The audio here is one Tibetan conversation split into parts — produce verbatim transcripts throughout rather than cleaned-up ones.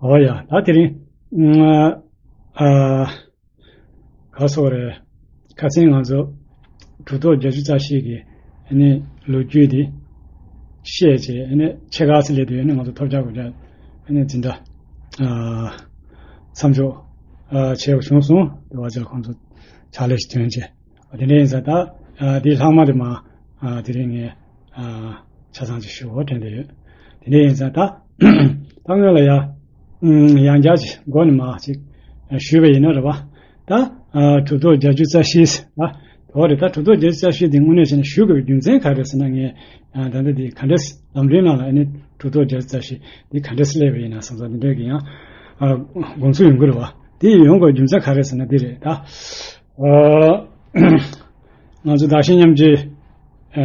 ཨོ་ཡ། ད་དེ་རིང་ཨ་ཨ་ག་སོགས་རེད། ཁ་སང་ང་ཚོ་གྲུབ་ཐོབ་བརྒྱད་ཅུ་རྩ་བཞི་གི་ཨ་ནི་ལོ་རྒྱུས་དེ་བཤད་བྱས། ཨ་ནི་ཕྱེད་ཀ་ཙམ་སླེབས་དུས་ཨ་ནི་ང་ཚོ་ཐོབ་རྒྱག་དགོས་འདྲ། ཨ་ནི་འཛིན་གྲྭ་ཨ་མཚམས་འཇོག་ཨ་བྱས་པ་བྱུང་སོང་། དེ་བ་ཅིག་ཁོང་ཚོ་ཕྱག་ལས་ཤིག་ཐོན་བྱས། དེ་འདྲ་ཡིན་ཙང་ད་ཨ་དེའི་ལྷག་མ་དེ་མ་ཨ་དེ་རིང་ངས་ཨ་ཆ་ཚང་ཅིག་ཞུ་བ་དྲན་བསྡད་ཡོད། དེ་འདྲ་ཡིན་ཙང་ད་ད་སྔོན་ལ་ཡ་ཨུམ་ཡང་བསྐྱར་ཅིག་མགོ་ནས་མར་ཅིག་ཞུས་པ་ཡིན་ན་རེད་བ། ད་ཨ་གྲུབ་ཐོབ་བརྒྱད་ཅུ་རྩ་བཞི་ཟེར་ཨ་དོ་རེད། ད་གྲུབ་ཐོབ་བརྒྱད་ཅུ་རྩ་བཞི་དེ་དངོས་གནས་བྱས་ན་ཞུ་དགོས་པའི་རྒྱུ་མཚན་ག་རེ་རེད་ཟེར་ན། ངས་ཨ་ད་ལྟ་དེ་ག་འདྲས་ལམ་རིམ་ནང་ལ་ཨ་ནི་གྲུབ་ཐོབ་བརྒྱད་ཅུ་རྩ་བཞི་དེ་ག་འདྲས་སླེབས་པ་ཡིན་ན་བསམ་ཙང་། དེ་འདྲས་ཀྱི་ཡང་ཨ་དགོངས་ཚུལ་ཡོང་གི་རེད་བ། དེ་ཡོང་དགོས་རྒྱུ་མཚན་ག་རེ་ཟེར་ན་དེ་རེད། ད་ཨ་ང་ཚོ་བདག་གཞན་མཉམ་བརྗེ་ཨ་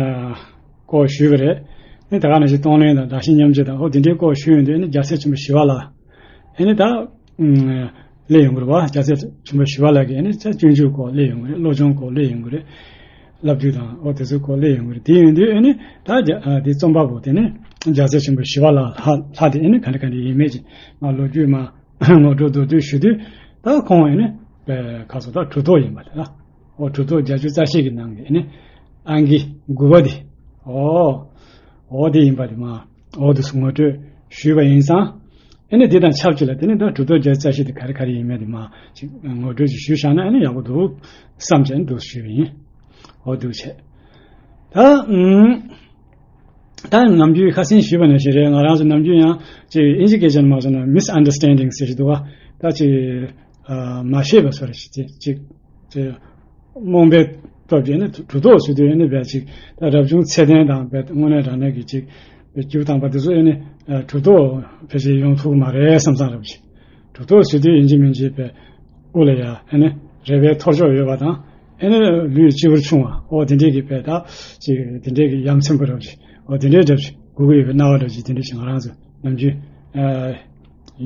སྐོར་ཞུས་པ་རེད། ཨ་ནི་ད་ག་ནང་བཞིན་གཏོང་ལེན་དང་བདག་གཞན་མཉམ་བརྗེ་དང་ཨོ་དེ་འདྲའི་སྐོར་ཞུས་ཡོང་དུས། ཨ་ནི་རྒྱལ་སྲས་ཆེན་པོ་ཞི་བ་ལྷ། ཨ་ནི་ད་ཨུམ་སླེབས་ཡོང་གི་རེད་བ། རྒྱལ་སྲས་ཆེན་པོ་ཞི་བ་ལྷ་གི་ཨ་ནི་ད་སྤྱོད་འཇུག་སྐོར་སླེབས་ཡོང་གི་རེད། བློ་སྦྱོང་སྐོར་སླེབས་ཡོང་གི་རེད། བསླབ་བཏུས་དང་ཨོ་དེ་ཚོའི་སྐོར་སླེབས་ཡོང་གི་རེད། དེ་ཡིན་དུས་ཨ་ནི་ད་རྒྱ་ཨ་དེ་རྩོམ་པ་པོ་དེ་ནི་རྒྱལ་སྲས་ཆེན་པོ་ཞི་བ་ལྷ་ལྷ་ལྷ་དེ་ཨ་ནི་ག་འདྲ་ག་འདྲ་ཡིན་མིན་ཅིག་མར་ལོ་རྒྱུས་མར་ངོ་སྤྲོད་མདོར་བསྡུས་ཞུ་དུས། ད་ཁོང་ཨ་ནི་པའི་ཁ་སོ་ད་གྲུབ་ཐོབ་ཡིན་པ་དེ་ལ། ཨོ་གྲུབ་ཐོབ་བརྒྱད་ཅུ་རྩ་བཞི་གི་ནང་གི་ཨ་ནི་ཨང་ཀི་དགུ་པ་དེ། ཨོ་ཨོ་དེ་ཡིན་པ་དེ་མར་ཨོ་དེ་སུ་ངོ་སྤྲོད་ཞུས་པ་ཡིན་ཙང་། ཨ་ནི་དེ་དང་ཆབས་ཅིག་ལ་དེ་ནི་ད་གྲུབ་ཐོབ་བརྒྱད་ཅུ་རྩ་བཞི་དེ་ག་རེ་ག་རེ་ཡིན་མིན་དེ་མར་ཅིག་ངོ་སྤྲོད་ཅིག་ཞུས་བཞག་ན་ཨ་ནི་ཡག་པོ་འདུག་བསམ་བྱས་ནས་འདུག་ཞུས་པ་ཡིན། ཨོ་འདུག་བྱས། ད་ཨུམ། ད་ནམ་རྒྱུན་ཁ་སང་ཞུས་པ་ནང་བཞིན་རེད། ང་རང་ཚོ་ནམ་རྒྱུན་ཡང་ཅིག་དབྱིན་ཇི་སྐད་ཆ་ནང་མ་སོང་ན་མིས་ཨན་ཌར་སི་ཊན་ཌིང་ཟེར་གྱི་འདུག་བ། ད་ཅིག་ཨ་མ་ཤེས་པ་སོགས་རེད། ཅིག་ཅིག་ཅིག་རྨོངས་པའི་སྟོབས་ཀྱིས་ནི་གྲུབ་ཐོབ་ཟེར་དུས་ནི་བས་ཅིག་ད་རབ་བྱུང་ཚད་ལྡན་དང་བས་དངོས་གནས་དྲང་གནས་ཀྱི་ཅིག་བས་སྐྱེས་བུ་དམ་པ་དེ་ཚོ་ནི་གྲུབ་ཐོབ་ཕལ་ཆེར་ཡོང་ཐུབ་ཀྱི་མ་རེད་བསམ་བསམ་རབ་ཅིག་གྲུབ་ཐོབ་ཟེར་དུས་ཡིན་གཅིག་མིན་གཅིག་བས་དབུ་ལ་ཡ་ཨ་ནི་རལ་པའི་ཐོར་ཅོག་ཡོད་པ་དང་། ཨ་ནི་ལུས་སྤྱི་བོར་ཕྱུང་བ། ཨོ་དེ་འདྲས་ཀྱི་བས་ད་ཅིག་དེ་འདྲས་ཀྱི་ཡ་མཚན་པོ་འདྲ་བོ་ཅིག་ཨོ་དེ་འདྲས་འདྲ་བོ་ཅིག་དགོས་ཀྱི་ཡོད་པའི་སྣང་བ་འདྲ་བོ་ཅིག་དེ་འདྲས་ཅིག་ང་རང་ཚོ་ནམ་རྒྱུན་ཨ་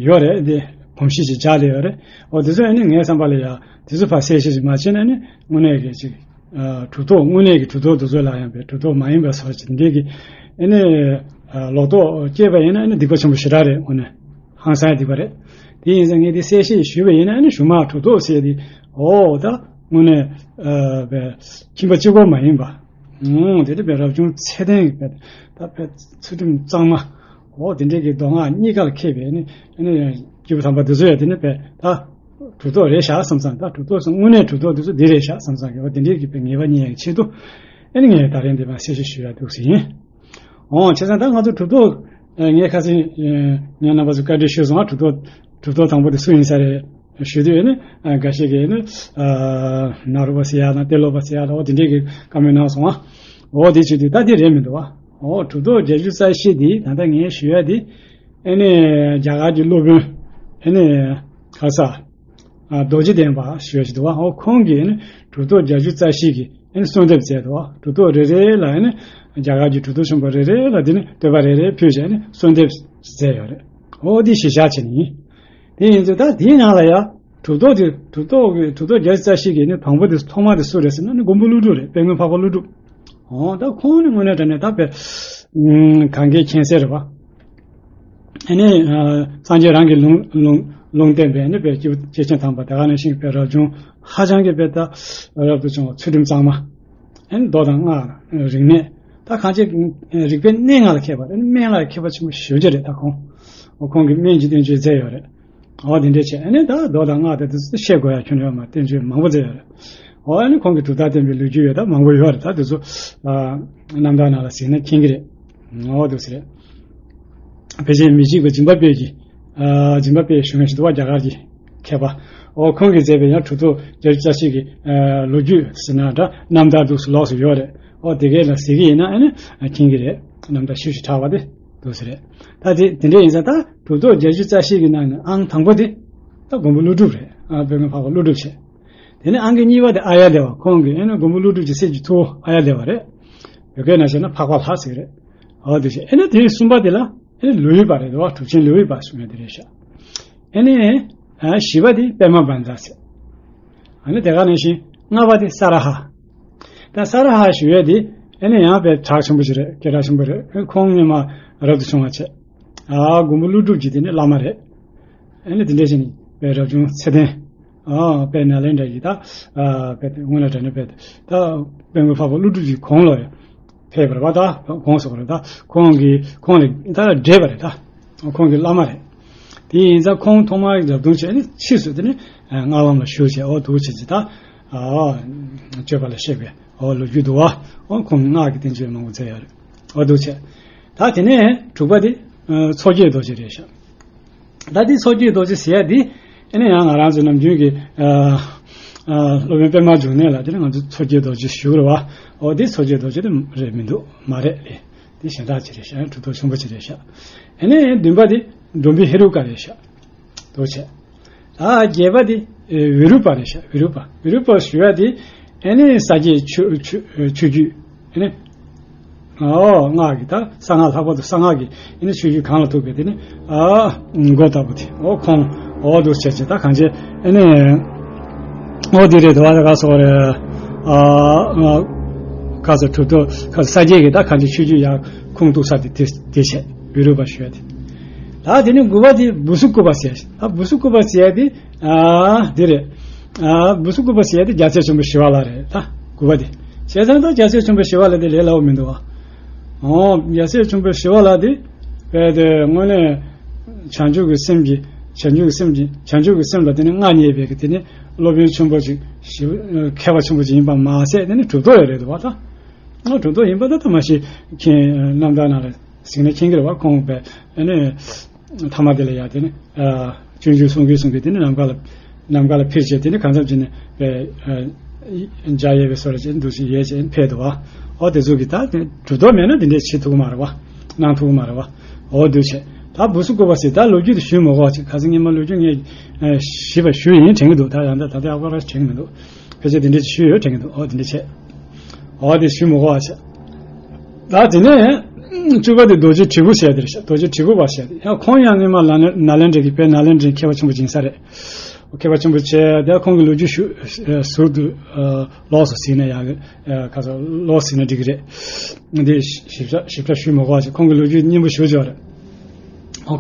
ཡོད་རེད། དེ་གོམས་གཤིས་ཅིག་འཇགས་ལེ་ཡོད་རེད། ཨོ་དེ་ཚོ་ཨ་ནི་ངའི་བསམ་པ་ལ་ཡ་དེ་ཚོ་ཕར་གསལ་བཤད་ཅིག་མ་བྱས་ན་ཨ་ནི་དངོས་གནས་ཀྱི་ཅིག་ཨ་གྲུབ་ཐོབ་དངོས་གནས་ཀྱི་གྲུབ་ཐོབ་དེ་ཚོ་ལ་ཡང་བས་གྲུབ་ཐོབ་མ་ཡིན་པ་སོགས་ཅིག་དེ་འདྲས་ཀྱི་ཨ་ནི་ཨ་ལོག་རྟོག་སྐྱེས་པ་ཡིན་ན་ཨ་ནི་སྡིག་པ་ཆེན་པོ་ཞེ་དྲག་རེད། དངོས་གནས་ཧང་སང་སྡིག་པ་རེད། དེ་ཡིན་ཙང་ངས་དེ་གསལ་བཤད་ཞུས་པ་ཡིན་ན་ཨ་ནི་གཞུག་མ་གྲུབ་ཐོབ་ཟེར་དེ་ཨོ་ད་དངོས་གནས་ཨ་བས་ཁྱིམ་པ་གཅིག་པོ་མ་ཡིན་པ། ཨོ་དེ་དེ་བས་རབ་བྱུང་ཚད་ལྡན་གྱི་བས་ད་བས་ཚུལ་ཁྲིམས་གཙང་མ། ཨོ་དེ་འདྲས་ཀྱི་མདོ་སྔགས་གཉིས་ཀ་ལ་མཁས་པའི་ནི་ཨ་ནི་སྐྱེས་བུ་དམ་པ་དེ་ཚོ་ཡ་དེ་ནི་བས་ད་གྲུབ་ཐོབ་རེད་ཤག་བསམ་བསམ། ད་གྲུབ་ཐོབ་སོང་དངོས་གནས་གྲུབ་ཐོབ་དེ་ཚོ་འདི་རེད་ཤག་བསམ་བསམ་གྱི། ཨོ་དེ་འདྲས་ཀྱི་བས་ངེས་པ་རྙེད་ཡག་ཆེད་དུ་ཨ་ནི་ངས་ད་རིང་འདི་མ་གསལ་བཤད་ཞུ་ཡག་འདུག་ཟེར་ཡིན། ཨོ་བྱས་ཙང་ད་ང་ཚོ་གྲུབ་ཐོབ་ཨ་ངས་ཁ་སང་ཨ་ངས་རྣམ་པ་ཚོ་བཀའ་འདྲི་ཞུས་སོང་། ཨ་གྲུབ་ཐོབ་གྲུབ་ཐོབ་དང་པོ་དེ་སུ་ཡིན་ས་རེད་ཞུ་དུས་ཨ་ནི་ཨ་འགའ་ཤས་ཀྱིས་ཨ་ནི་ཨ་ནཱ་རོ་པ་ཟེར་ཡག་དང་ཏེ་ལོ་པ་ཟེར་ཡག་དང་ཨོ་དེ་འདྲས་ཀྱི་བཀའ་མོལ་གནང་སོང་། ཨ་ཨོ་དེ་བྱེད་དུས་ད་དེ་རེད་མི་འདུག་བ། ཨོ་གྲུབ་ཐོབ་བརྒྱད་ཅུ་རྩ་བཞི་དེ་ད་ལྟ་ངས་ཞུ་ཡག་དེ་ཨ་ནི་རྒྱ་གར་གྱི་སློབ་དཔོན་ཨ་ནི་ག་ས་ཨ་རྡོ་རྗེ་གདན་པ་ཞུ་ཡག་ཅིག་འདུག་བ། ཨོ་ཁོང་གིས་ཨ་ནི་གྲུབ་ཐོབ་བརྒྱད་ཅུ་རྩ་བཞི་གི་ཨ་ནི་གསོལ་འདེབས་མཛད་འདུག་བ། གྲུབ་ཐོབ་རེ་རེ་ལ་ཨ་ནི་རྒྱ་གར་གྱི་གྲུབ་ཐོབ་ཆེན་པོ་རེ་རེ་ལ་དེ་ནི་བསྟོད་པ་རེ་རེ་ཕུལ་བྱས་ཨ་ནི་གསོལ་འདེབས་མཛད་ཡོད་རེད། ཨོ་དེ་གཞི་བཞག་བྱས་ནས་ཡིན། དེ་ཡིན་ཚེ་ད་དེའི་ནང་ལ་ཡ་གྲུབ་ཐོབ་དེ་གྲུབ་ཐོབ་ཀྱི་གྲུབ་ཐོབ་བརྒྱད་ཅུ་རྩ་བཞི་གི་ནི་དང་པོ་དེ་ཐོག་མ་དེ་སུ་རེད་ཟེར་ན་ནི་མགོན་པོ་ཀླུ་སྒྲུབ་རེད། དཔལ་མགོན་འཕགས་པ་ཀླུ་སྒྲུབ། ཨོ་ད་ཁོང་ནི་དངོས་གནས་དྲང་གནས་ད་དཔེ་ཨུམ་གང་གའི་མཁྱེན་གསལ་རེད་བ། ཨ་ནི་ཨ་སངས་རྒྱས་རང་གི་ལུང་ལུང་ལུང་བསྟན་པའི་ནི་དཔེ་སྐྱེས་བུ་སྐྱེས་ཆེན་དམ་པ་དེ་ག་ནང་བཞིན་དཔེ་རབ་བྱུང་ཧ་ཅང་གི་དཔེ་ད་རབ་ཏུ་བྱུང་བ་ཚུལ་ཁྲིམས་གཙང་མ། ཨ་ནི་མདོ་དང་སྔགས་རིག་གནས། ད་གང་ཅི་རིག་པའི་གནས་ལྔ་ལ་མཁས་པ་རེད། སྨན་ལ་མཁས་པ་ཆེན་པོ་ཞེ་པོ་ཅིག་རེད། ད་ཁོང་ཁོང་གིས་སྨན་གྱི་བསྟན་བཅོས་མཛད་ཡོད་རེད། འོ་དེ་འདྲས་བྱས་ཨ་ནི་ད་མདོ་དང་སྔགས་དེ་ཚོ་བཤད་དགོས་ཡ་ཁྱོན་ནས་ཡོད་མ། བསྟན་བཅོས་མང་པོ་མཛད་ཡོད་རེད། འོ་ཨ་ནི་ཁོང་གིས་གྲུབ་རྟགས་བསྟན་པའི་ལོ་རྒྱུས་ཡོད་ད་མང་པོ་ཡོད་རེད། ད་དེ་ཚོ་ཨ་རྣམ་ཐར་ནང་ལ་གཟིགས་ན་མཁྱེན་གྱི་རེད། འོ་འདུག་སེ་རེད། ཕལ་ཆེར་མི་གཅིག་པ་སྦྱིན་པ་དཔལ་གྱི་ཨ་སྦྱིན་པ་དཔལ་ཞུ་མཁན་ཞིག་འདུག་བ། རྒྱ་གར་གྱི་མཁས་པ། འོ་ཁོང་གིས་མཛད་པའི་ཡང་གྲུབ་ཐོབ་བརྒྱད་ཅུ་རྩ་བཞི་གི་ཨ་ལོ་རྒྱུས་ཟེར་ན་འདྲ་རྣམ་ཐར་འདུག་སེ་ལོགས་སུ་ཡོད་རེད། འོ་དེ་གའི་ལ་གཟིགས་ཀྱི་ཡིན་ན་ཨ་ནི་མཁྱེན་གྱི་རེད། རྣམ་ཐར་ཤུགས་ཤིག་དྲག་པ་དེ་འདུག་སེ་རེད། ད་དེ་དེ་འདྲ་ཡིན་ཙང་ད་གྲུབ་ཐོབ་བརྒྱད་ཅུ་རྩ་བཞི་གི་ནང་ནས་ཨང་དང་པོ་དེ་ད་མགོན་པོ་ཀླུ་སྒྲུབ་རེད། ཨ་དཔལ་མགོན་འཕགས་པ་ཀླུ་སྒྲུབ་བྱས། དེ་ནས་ཨང་ཀི་གཉིས་པ་དེ་ཨཱརྱ་དེ་བ། ཁོང་གིས་ཨ་ནི་མགོན་པོ་ཀླུ་སྒྲུབ་ཀྱི་སྲས་ཀྱི་ཐུ་བོ་ཨཱརྱ་དེ་བ་རེད། བོད་སྐད་ནང་བཤད་ན་འཕགས་པ་ལྷ་ཟེར་གྱི་རེད། འོ་དེ་བྱས་ཨ་ནི་དེའི་གསུམ་པ་དེ་ལ་ཨ་ནི་ལོ་ཡི་པ་རེད་དོ། གྲུབ་ཆེན་ལོ་ཡི་པ་གསུང་ཡ་དེ་རེད་ཤག་ཨ་ནི་ཨ་བཞི་པ་དེ་པདྨ་བཛྲ་ཟེར། ཨ་ནི་དེ་ག་ནང་བཞིན་ལྔ་པ་དེ་ས་ར་ཧ། ད་ས་ར་ཧ་ཞུ་ཡ་དེ་ཨ་ནི་ཡང་དཔེ་གྲགས་ཆེན་པོ་ཞིག་རེད། སྐད་གྲགས་ཆེན་པོ་རེད། ཁོང་སྔོན་མ་རབ་ཏུ་བྱུང་བ་བྱས། ཨ་མགོན་པོ་ཀླུ་སྒྲུབ་ཀྱི་དེ་ནི་བླ་མ་རེད། ཨ་ནི་དེ་འདྲ་བྱས་ནས་དཔལ་རབ་བྱུང་ཚེ་བརྟན། ཨ་དཔལ་ནཱ་ལེནྡྲ་ཡི་ད་ཨ་དཔལ་དེ་སྔོན་ལ་དྲན་ནས་དཔལ་དེ་ད་དཔལ་མགོན་འཕགས་པ་ཀླུ་སྒྲུབ་ཀྱི་གོང་ལ་ཡང་ཕེབས་པ་རེད་བ། ད་གོང་སོང་བ་རེད། ད་ཁོང་གི་ཁོང་ལ་ད་འདྲེས་པ་རེད། ད་ཁོང་གི་བླ་མ་རེད། དེ་ཡིན་ཙང་ཁོང་ཐོག་མར་རབ་བྱུང་བྱས་ནས་ཕྱིས་སུ་དེ་ནི་ཨ་སྔགས་ལམ་ལ་ཞུགས་བྱས། འོ་འདུག་བྱས་ཅི་ད་ཨ་སྤྱོད་པ་ལ་གཤེགས་པའི་འོ་ལོ་རྒྱུས་འདུག་བ། འོ་ཁོང་སྔགས་ཀྱི་བསྟན་བཅོས་མང་པོ་མཛད་ཡོད་རེད། འོ་འདུག་བྱས། ད་དེ་ནས་དྲུག་པ་དེ་ཨ་མཚོ་སྐྱེས་རྡོ་རྗེ་རེད་ཤག་ད་འདི་མཚོ་སྐྱེས་རྡོ་རྗེ་ཟེར་ཡ་འདི་ཨ་ནི་ཡང་ང་རང་ཚོ་ནམ་རྒྱུན་གྱི་ཨ་ཨ་སློབ་དཔོན་པདྨ་འབྱུང་གནས་ལ་དེ་ནི་ང་ཚོ་མཚོ་སྐྱེས་རྡོ་རྗེ་ཞུ་གི་རེད་བ། འོ་འདི་མཚོ་སྐྱེས་རྡོ་རྗེ་དེ་རེད་མི་འདུག་མ་རེད། དེ་གཞན་དག་ཅིག་རེད་ཤག་གྲུབ་ཐོབ་ཆེན་པོ་ཅིག་རེད་ཤག་ཨ་ནི་བདུན་པ་དེ་འབྲོམ་པའི་ཧེ་རུ་ཀ་རེད་ཤག་འདུག་བྱས། ད་བརྒྱད་པ་དེ་ཨེ་བི་རུ་པ་རེད་ཤག་བི་རུ་པ། བི་རུ་པ་ཞུ་ཡ་དེ་ཨ་ནི་ས་སྐྱའི་ཆོས་ཆོས་ཆོས་བརྒྱུད་ཨ་ནི། ཨོ་སྔགས་ཀྱི་ད་གསང་སྔགས། ལྷག་པར་དུ་གསང་སྔགས་ཀྱི་ཨ་ནི་ཆོས་བརྒྱུད་གང་ལ་ཐུག་པའི་དེ་ནི་ཨ་མགོ་ལྟ་བུ་དེ། ཨོ་ཁོང་འོ་འདུག་བྱས་བྱས་ད་གང་བྱས་ཨ་ནི་འོ་དེ་རེད་དོ། ད་ག་སོགས་རེད། ཨ་ག་སོགས་གྲུབ་ཐོབ་ག་སོགས་ས་སྐྱའི་གི་ད་གང་བྱས་ཆོས་བརྒྱུད་ཡར་ཁུངས་གཏུགས་ས་དེ་དེ་དེ་བྱས་བི་རུ་པ་ཞུ་ཡ་དེ། ད་དེ་ནི་དགུ་པ་དེ་བུ་སུ་ཀུ་པ་ཟེར། ད་བུ་སུ་ཀུ་པ་ཟེར་ཡ་དེ་ཨ་དེ་རེད། ཨ་བུ་སུ་ཀུ་པ་ཟེར་ཡ་དེ་རྒྱལ་སྲས་ཆེན་པོ་ཞི་བ་ལྷ་རེད། ད་དགུ་པ་དེ་བྱས་ཙང་ད་རྒྱལ་སྲས་ཆེན་པོ་ཞི་བ་ལྷ་དེ་ལས་སླ་བོ་མི་འདུག་བ། ཨོ་རྒྱལ་སྲས་ཆེན་པོ་ཞི་བ་ལྷ་དེ་དཔེ་དེ་དངོས་གནས་བྱང་ཆུབ་ཀྱི་སེམས་ཀྱི་བྱང་ཆུབ་ཀྱི་སེམས་ཀྱི་བྱང་ཆུབ་ཀྱི་སེམས་ལ་དེ་ནི་མངའ་བརྙེས་པའི་གི་དེ་ནི་སློབ་དཔོན་ཆེན་པོ་ཅིག་ཞི་བ་མཁས་པ་ཆེན་པོ་ཅིག་ཡིན་པ་མ་ཟད་དེ་ནི་གྲུབ་ཐོབ་ཡང་རེད་འདུག་བ། ད་ཨོ་གྲུབ་ཐོབ་ཡིན་པ་ད་ད་མ་ཤེས་མཁན་རྣམ་དག་ནང་ལ་གཟིགས་ན་མཁྱེན་གྱི་རེད་བ། ཁོང་པས་ཨ་ནི་ཐ་མ་དེ་ལ་ཡ་དེ་ནི་ཨ་སྤྱོད་འཇུག་གསུང་གིན་གསུང་གིན་དེ་ནི་ནམ་མཁའ་ལ་ནམ་མཁའ་ལ་འཕུར་བྱས་དེ་ནི་གང་འཚམ་ཅིག་ནི་པས་ཨ་འཇའ་ཡལ་བའི་བཟོ་འདྲ་ཅིག་འདུག་ཅིག་ཡལ་བྱས་ཕེབས་འདུག་བ། ཨོ་དེ་ཚོ་གི་ད་དེ་གྲུབ་ཐོབ་མེད་ན་དེ་འདྲས་བྱེད་ཐུབ་ཀྱི་མ་རེད་བ། གནང་ཐུབ་ཀྱི་མ་རེད་བ། ཨོ་འདུག་བྱས་ད་བུ་སུ་ཀུ་པ་ཟེར་ད་ལོ་རྒྱུས་དེ་ཞུས་མི་དགོས་པ་ཅིག་ག་ཚོད་སྔོན་མ་ལོ་རྒྱུས་ངས་ཨ་ཞིབ་པ་ཞུས་ཡིན་དྲན་གྱི་འདུག་ད་ཡང་ད་ད་ལྟ་ཨ་ཁོ་ར་དྲན་གྱི་མི་འདུག་ཕལ་ཆེར་དེ་འདྲས་ཅིག་ཞུས་ཡོད་དྲན་གྱི་འདུག་ཨོ་དེ་འདྲས་བྱས། ཨོ་དེ་ཞུས་མི་དགོས་པ་བྱས། ད་དེ་ནས་བཅུ་པ་དེ་རྡོ་རྗེ་དྲིལ་བུ་ཟེར་དེ་རེད་ཤག་རྡོ་རྗེ་དྲིལ་བུ་པ་ཟེར་དེ་ཡང་ཁོང་ཡང་སྔོན་མ་ནཱ་ལེནྡྲའི་གི་དཔལ་ནཱ་ལེནྡྲའི་མཁས་པ་ཆེན་པོ་ཅིག་ཡིན་ས་རེད། མཁས་པ་ཆེན་པོ་བྱས་དེ་ཁོང་གི་ལོ་རྒྱུས་ཞུ་ཟུར་དུ་ལོགས་སུ་གཟིགས་ན་ཡང་ག་ཚོད་ལོགས་གཟིགས་ན་འགྲིག་གི་རེད། འདི་ཞིབ་ཕྲ་ཞིབ་ཕྲ་ཞུས་མི་དགོས་པ་བྱས། ཁོང་གི་ལོ་རྒྱུས་སྙན་པོ་ཞེ་པོ་ཅིག་ཡོད་རེད།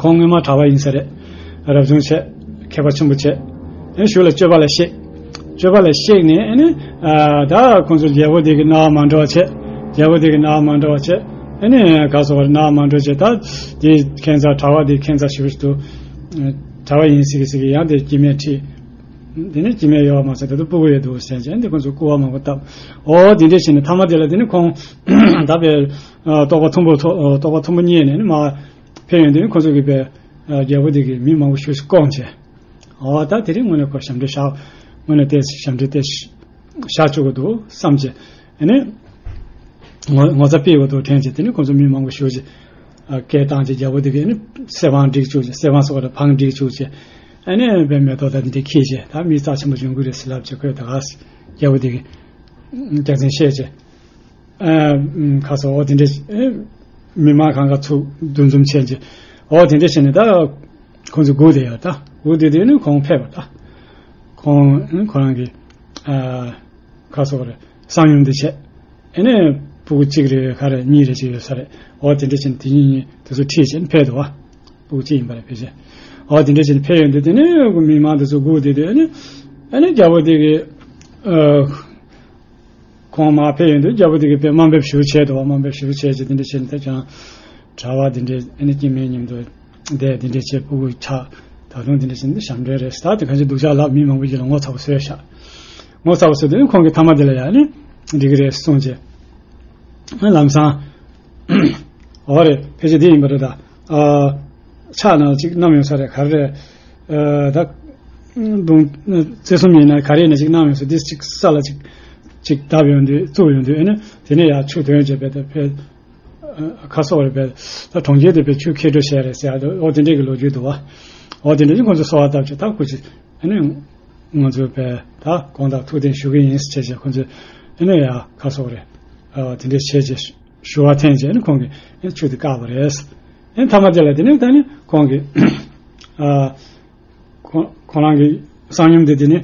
ཁོང་སྔོན་མ་གྲྭ་པ་ཡིན་ས་རེད། རབ་བྱུང་བྱས། མཁས་པ་ཆེན་པོ་བྱས། ཨེ་གཞུག་ལ་སྤྱོད་པ་ལ་གཤེགས། སྤྱོད་པ་ལ་གཤེགས་ནས་ཨེ་ནི་ཨ་ད་ཁོང་ཚོ་རྒྱལ་པོ་དེ་གི་རྣ་བ་མ་འགྲོ་བ་བྱས། རྒྱལ་པོ་དེ་གི་རྣ་བ་མ་འགྲོ་བ་བྱས། ཨེ་ནི་ག་སོགས་པར་རྣ་བ་མ་འགྲོ་བྱས། ད་དེ་ཁྱད་མཚར་གྲྭ་པ་དེ་ཁྱད་མཚར་ཞེ་པོ་ཞིག་འདུག་གྲྭ་པ་ཡིན་སྲིད་ཀྱི་སྲིད་ཀྱི་ཡང་དེ་སྐྱེ་དམན་ཁྲིད། དེ་ནི་སྐྱེ་དམན་ཡོད་པ་མ་ཟད་ད་དུང་སྤུ་གུ་ཡོད་འདུག་ཟེར་བྱས་འདི་ཁོང་ཚོ་སྐུར་བ་མང་པོ་བཏབ། ཨོ་དེ་འདྲས་བྱས་ནས་མཐའ་མ་དེ་ལ་དེ་ནི་ཁོང་ད་པའི་རྟོགས་པ་མཐོན་པོ་རྟོགས་པ་མཐོན་པོ་རྙེད་ནས་ནི་མ། ཕེབས་ཡོང་དུས་ཁོ་ཚོ་གིས་པའི་རྒྱལ་པོ་དེ་གིས་མི་མང་པོ་ཞིག་བསྐོངས་བྱས། འོ་ད་དེ་རིང་དངོས་གནས་ཁོ་ཞབས་འདྲེན་བཞག་དངོས་གནས་ཏོག་ཙམ་ཞབས་འདྲེན་ཏོག་ཙམ་བཞག་བཅུག་གི་འདུག་བསམ་བྱས། ཨ་ནི་ངོ་ངོ་ཚ་སྤེལ་དགོས་འདུག་དྲན་བྱས། དེ་ནི་ཁོ་ཚོ་མི་མང་པོ་ཞིག་ཅིག་སྐད་བཏང་བྱས། རྒྱལ་པོ་དེ་གིས་ཨ་ནི་གསེར་བང་བསྒྲིགས་བཅུག་བྱས། གསེར་བང་སོགས་ལ་བང་བསྒྲིགས་བཅུག་བྱས། ཨ་ནི་པའི་མེ་ཏོག་དང་དེ་འདྲ་འཁྱེར་བྱས། ད་མི་རྩ་ཆེན་པོ་འབྱུང་གི་རེད་ཟེར་ལབ་བྱས། ཁོས་ད་ག་རྒྱལ་པོ་དེ་གིས་རྒྱལ་མཚན་བཤད་བྱས། ཨ་ཁ་སོ་འོ་དེ་འདྲས་ཨེ་མི་མང་གང་ག་ཚུགས་འདུ་འཛོམས་བྱས་རྗེས། འོ་དེ་འདྲས་བྱས་ནས་ད་ཁོང་ཚོ་སྒུག་བསྡད་ཡོད། ད་སྒུག་བསྡད་དུས་ནི་ཁོང་ཕེབས་པ། ད་ཁོང་ཁོ་རང་གི་ཨ་ཁ་སོ་རེད། གསང་ཡུམ་དེ་བྱས། ཨེ་ནས་སྤུ་གུ་གཅིག་རེད། ག་རེ་གཉིས་རེད་ཅིག་ཡོད་ས་རེད། འོ་དེ་འདྲས་བྱས་ནས་དེ་གཉིས་གཉིས་དེ་ཚོ་ཁྲིད་བྱས་ནས་ཕེབས་འདུག་བ། སྤུ་གུ་གཅིག་ཡིན་པ་རེད། ཕལ་ཆེར་འོ་དེ་འདྲས་བྱས་ནས་ཕེབས་ཡོང་དུས་དེ་ནས་མི་མང་དེ་ཚོ་སྒུག་བསྡད་དུས་ཨེ་ནས་ཨེ་ནས་རྒྱལ་པོ་དེ་གི་ཨ། ཁོང་མར་ཕེབས་ཡོང་དུས་རྒྱལ་པོ་དེ་གིས་དཔེ་དམའ་འབེབས་ཞེ་པོ་བྱས་འདུག་བ། དམའ་འབེབས་ཞེ་པོ་བྱས་རྗེས་དེ་འདྲ་བྱས་ནས་ད་ཀྱང་གྲྭ་པ་དེ་འདྲས་ཨ་ནི་སྐྱེ་དམན་མཉམ་དུ་བསྡད། དེ་འདྲས་བྱས་སྤུ་གུ་ཆགས། ད་དུང་དེ་འདྲས་བྱས་ནས་ཞབས་འདྲེན་རེད། ད་དེ་གང་ཅི་སྡུག་ཅག་ལབ་མི་མང་པོ་ཞིག་ལ་ངོ་ཚ་པོ་བཟོས་ཤག་ངོ་ཚ་པོ་བཟོས་དུས་ཁོང་གིས་མཐའ་མ་དེ་ལ་ཡ་ཨ་ནི་འགྲིག་གི་རེད་གསུངས་རྗེས་ལམ་སང་། འོ་རེད། ཕལ་ཆེར་འདི་ཡིན་པ་རེད་ད། ཨ། ཕྱག་ནང་ལ་ཅིག་བསྣམས་ཡོང་ས་རེད། ག་རེ་རེད། ཨ། ད་མདུང་རྩེ་གསུམ་ཡིན་ན་ག་རེ་ཡིན་ན་ཅིག་བསྣམས་ཡོང་ས། འདི་ཅིག་ས་ལ་ཅིག་ཅིག་བརྡབས་ཡོང་དུས་བཙུགས་ཡོང་དུས་ཨ་ནི་དེ་ནས་ཡར་ཆུ་འདོན་བྱས་པས། ད་ཕེ་ཁ་སོག་རེད་པས། ད་གྲོང་ཁྱེར་དེ་པས་ཆུ་ཁྱེར་འགྲོ་བྱས་རེད་ཟེར་ཡ་དེ། འོ་དེ་འདྲས་ཀྱི་ལོ་རྒྱུས་འདུག་བ། འོ་དེ་འདྲས་ཀྱི་ཁོང་ཚོ་གསོལ་བ་བཏབ་བྱས། ད་སྐུ་མཁྱེན། ཨ་ནི་ང་ཚོ་པས་ད་དགོངས་དག་ཐུགས་བདེན་ཞུ་གི་ཡིན་ཟེར་བྱས་བྱས་ཁོང་ཚོས་ཨ་ནི་ཡ་ཁ་སོག་རེད། ཨ། དེ་འདྲས་བྱས་བྱས་ཞུ་བ་འཐེན་བྱས་ཨ་ནི་ཁོང་གིས་ཨ་ནི་ཆུ་དེ་བཀག་པ་རེད། ཨ་ནི་མཐའ་མ་དེ་ལ་དེ་ནི་ད་ནི་ཁོང་གིས་ཨ། ཁོ་ཁོ་རང་གི་གསང་ཡུམ་དེ་དེ་ནི་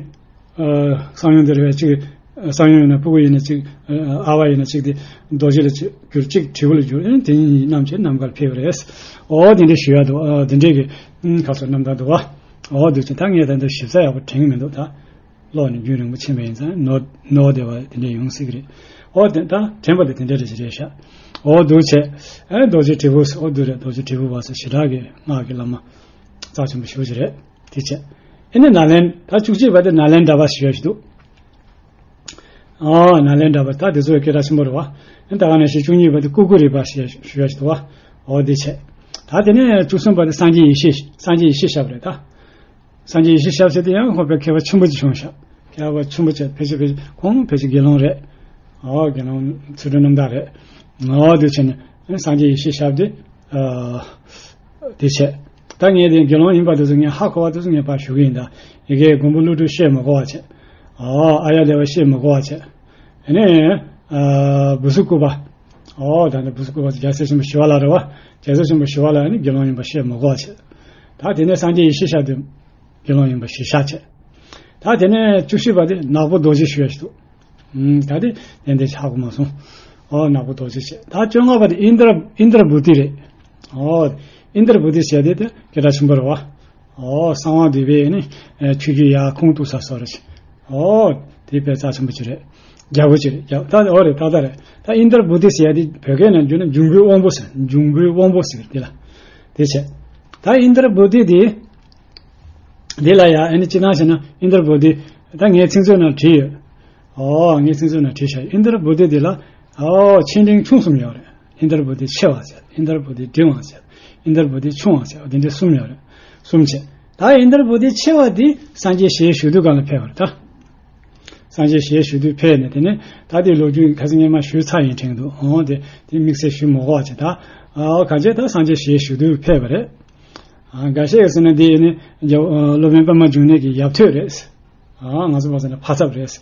ཨ། གསང་ཡུམ་དེ་རེད་པས། ཅིག་གསང་ཡུམ་ཡིན་ན་སྤུ་གུ་ཡིན་ན་ཅིག་ཨ། ཨ་བ་ཡིན་ན་ཅིག་དེ་རྡོ་རྗེ་ལ་ཅིག་གྱུར། ཅིག་དྲིལ་བུ་ལ་གྱུར། ཨ་ནི་དེ་གཉིས་བསྣམས་བྱས་ནམ་མཁར་ཕེབས་པ་རེད། འོ་དེ་འདྲས་ཞུ་ཡ་འདུག་ཨ། དེ་འདྲས་ཀྱི་ཨ། ཁ་སོག་རྣམ་ཐར་འདུག་བ། འོ་འདུག་བྱས། ད་ངས་ད་འདི་ཞིབ་ཚགས་ཡག་པོ་དྲན་གྱི་མི་འདུག། ད་ཀློག་ནས་རྒྱུན་རིང་པོ་ཕྱིན་པ་ཡིན་ཙང་ནོར་ནོར་བསྡད་པ་དེ་འདྲ་ཡོང་སྲིད་ཀྱི་རེད། འོ་དེ་ད་དྲན་པ་དེ་དེ་འདྲ་རེ་ཞིག་རེད་ཤག། འོ་འདུག་བྱས། ཨེ་རྡོ་རྗེ་དྲིལ་བུ་ཟེར། འོ་འདུག་རེད། རྡོ་རྗེ་དྲིལ་བུ་པ་ཟེར་ཞེ་དྲག་གི་སྔགས་ཀྱི་བླ་མ་རྩ་ཆེན་པོ་ཞེ་པོ་ཅིག་རེད། དེ་བྱས། ཨེ་ནས་ནཱ་ལེན། ད་བཅུ་གཅིག་པ་དེ་ནཱ་ལེནྡྲ་པ་ཞུ་ཡ་ཞིག་འདུག། ཨོ་ནཱ་ལེནྡྲ་པ་ད་དེ་ཚོ་སྐད་གྲགས་ཆེན་པོ་རེད་བ། ཨེ་ད་ག་ནང་བཞིན་བཅུ་གཉིས་པ་དེ་ཀུ་ཀུ་རི་པ་ཞེས་ཞུ་ཡ་ཞིག་འདུག་བ། འོ་དེ་བྱས། ད་དེ་ནས་བཅུ་གསུམ་པ་དེ་སངས་རྒྱས་ཡེ་ཤེས། སངས་རྒྱས་ཡེ་ཤེས་ཞབས་རེད་ད། སངས་རྒྱས་ཡེ་ཤེས་ཞབས་ཟེར་དེ་ཡང་ཁོང་དཔེ་མཁས་པ་ཆེན་པོ་ཅིག་བྱུང་ཤག། མཁས་པ་ཆེན་པོ་བྱས། ཕལ་ཆེར་ཕལ་ཆེར་ཁོང་ཕལ་ཆེར་དགེ་སློང་རེད། ཨོ་དགེ་སློང་ཚུལ་ཁྲིམས་རྣམ་དག་རེད། ཨོ་དེ་བྱས་ནས་སངས་རྒྱས་ཡེ་ཤེས་ཞབས་དེ། ཨ། དེ་བྱས། ད་ངས་དེ་དགེ་སློང་ཡིན་པ་དེ་ཚོ་ངས་ཧ་གོ་བ་དེ་ཚོ་ངས་ཕར་ཞུ་གི་ཡིན་ད། ཡི་གེ་མགོན་པོ་ཀླུ་སྒྲུབ་བཤད་མི་དགོས་པ་བྱས། ཨོ་ཨཱརྱ་དེ་བ་བཤད་མི་དགོས་པ་བྱས། ཨ་ནི། ཨ། བུ་ཚུ་སྐུ་པ། ཨོ་ད་ནི་བུ་ཚུ་སྐུ་པ་རྒྱལ་སྲས་ཆེན་པོ་ཞི་བ་ལྷ་རེད་བ། རྒྱལ་སྲས་ཆེན་པོ་ཞི་བ་ལྷ་ནི་དགེ་སློང་ཡིན་པ་བཤད་མི་དགོས་པ་བྱས། ད་དེ་ནས་སངས་རྒྱས་ཡེ་ཤེས་ཞབས་དེ་དགེ་སློང་ཡིན་པ་གཞིར་བཞག་བྱས། ད་དེ་ནས་བཅུ་བཞི་པ་དེ་ནག་པོ་རྡོ་རྗེ་ཞུ་ཡ་ཞིག་འདུག། ཨུམ། ད་དེ་ཏན་ཏན་ཧ་གོ་མ་སོང་། ཨོ་ནག་པོ་རྡོ་རྗེ་བྱས། ད་བཅོ་ལྔ་པ་དེ་ཨིནྡྲ། ཨིནྡྲ་བྷུ་ཏི་རེད། ཨོ་ཨིནྡྲ་བྷུ་ཏི་ཟེར་དེ་དེ་སྐད་གྲགས་ཆེན་པོ་རེད་བ། ཨོ་གསང་བ་འདུས་པའི་ནི་ཆོས་བརྒྱུད་ཡར་ཁུངས་གཏུགས་ས་སོགས་རེད། ཨོ་དེ་དཔེ་རྩ་ཆེན་པོ་ཅིག་རེད། རྒྱལ་པོ་ཅིག་རེད། རྒྱལ། ད་ཨོ་རེད། ཏག་ཏག་རེད། ད་ཨིནྡྲ་བྷུ་ཏི་ཟེར་དེ་བོད་སྐད་ནང་བསྒྱུར་ན་འབྱུང་པོའི་དབང་པོ་ཟེར། འབྱུང་པོའི་དབང་པོ་ཟེར་དེ་ལ། དེ་བྱས། ད་ཨིནྡྲ་བྷུ་ཏི་དེ། འདི་ལ་ཡང་ཨ་ནི་སྤྱིར་བཏང་བྱས་ན་ཨིནྡྲ་བྷུ་ཏི། ད་ངའི་ཚིག་མཛོད་ནང་བྲིས་ཡོད། ཨོ་ངའི་ཚིག་མཛོད་ནང་བྲིས་བཞག། ཨིནྡྲ་བྷུ་ཏི་འདི་ལ། ཨོ་ཆེ་འབྲིང་ཆུང་གསུམ་ཡོད་རེད། ཨིནྡྲ་བྷུ་ཏི་ཆེ་བ་ཟེར། ཨིནྡྲ་བྷུ་ཏི་འབྲིང་བ་ཟེར། ཨིནྡྲ་བྷུ་ཏི་ཆུང་བ་ཟེར། འདི་འདྲའི་གསུམ་ཡོད་རེད། གསུམ་བྱས། ད་ཨིནྡྲ་བྷུ་ཏི་ཆེ་བ་འདི་སངས་རྒྱས་ཞལ་བཞུགས་དུས་སྒང་ལ་ཕེབས་པ་རེད་ད། སངས་རྒྱས་ཞལ་བཞུགས་དུས་ཕེབས་ནས། དེ་ནས་ད་དེའི་ལོ་རྒྱུས་ཁ་སང་སྔོན་མ་ཞུས་ཚར་ཡིན་དྲན་འདུག། འོ་དེ་དེ་དམིགས་བསལ་ཞུ་མི་དགོས་པ་བྱས། ད་ཨ་གང་བྱས་ད་སངས་རྒྱས་ཞལ་བཞུགས་དུས་ཕེབས་པ་རེད། ཨ་འགའ་ཤས་ཀྱིས་ཟེར་ན་འདི་ནི་རྒྱལ་པོ་སློབ་དཔོན་པདྨ་འབྱུང་གནས་ཀྱི་ཡབ་ཐོད་རེད། ཨ་ང་ཚོ་བ་ཟེར་ན་ཕ་ཚབ་རེད།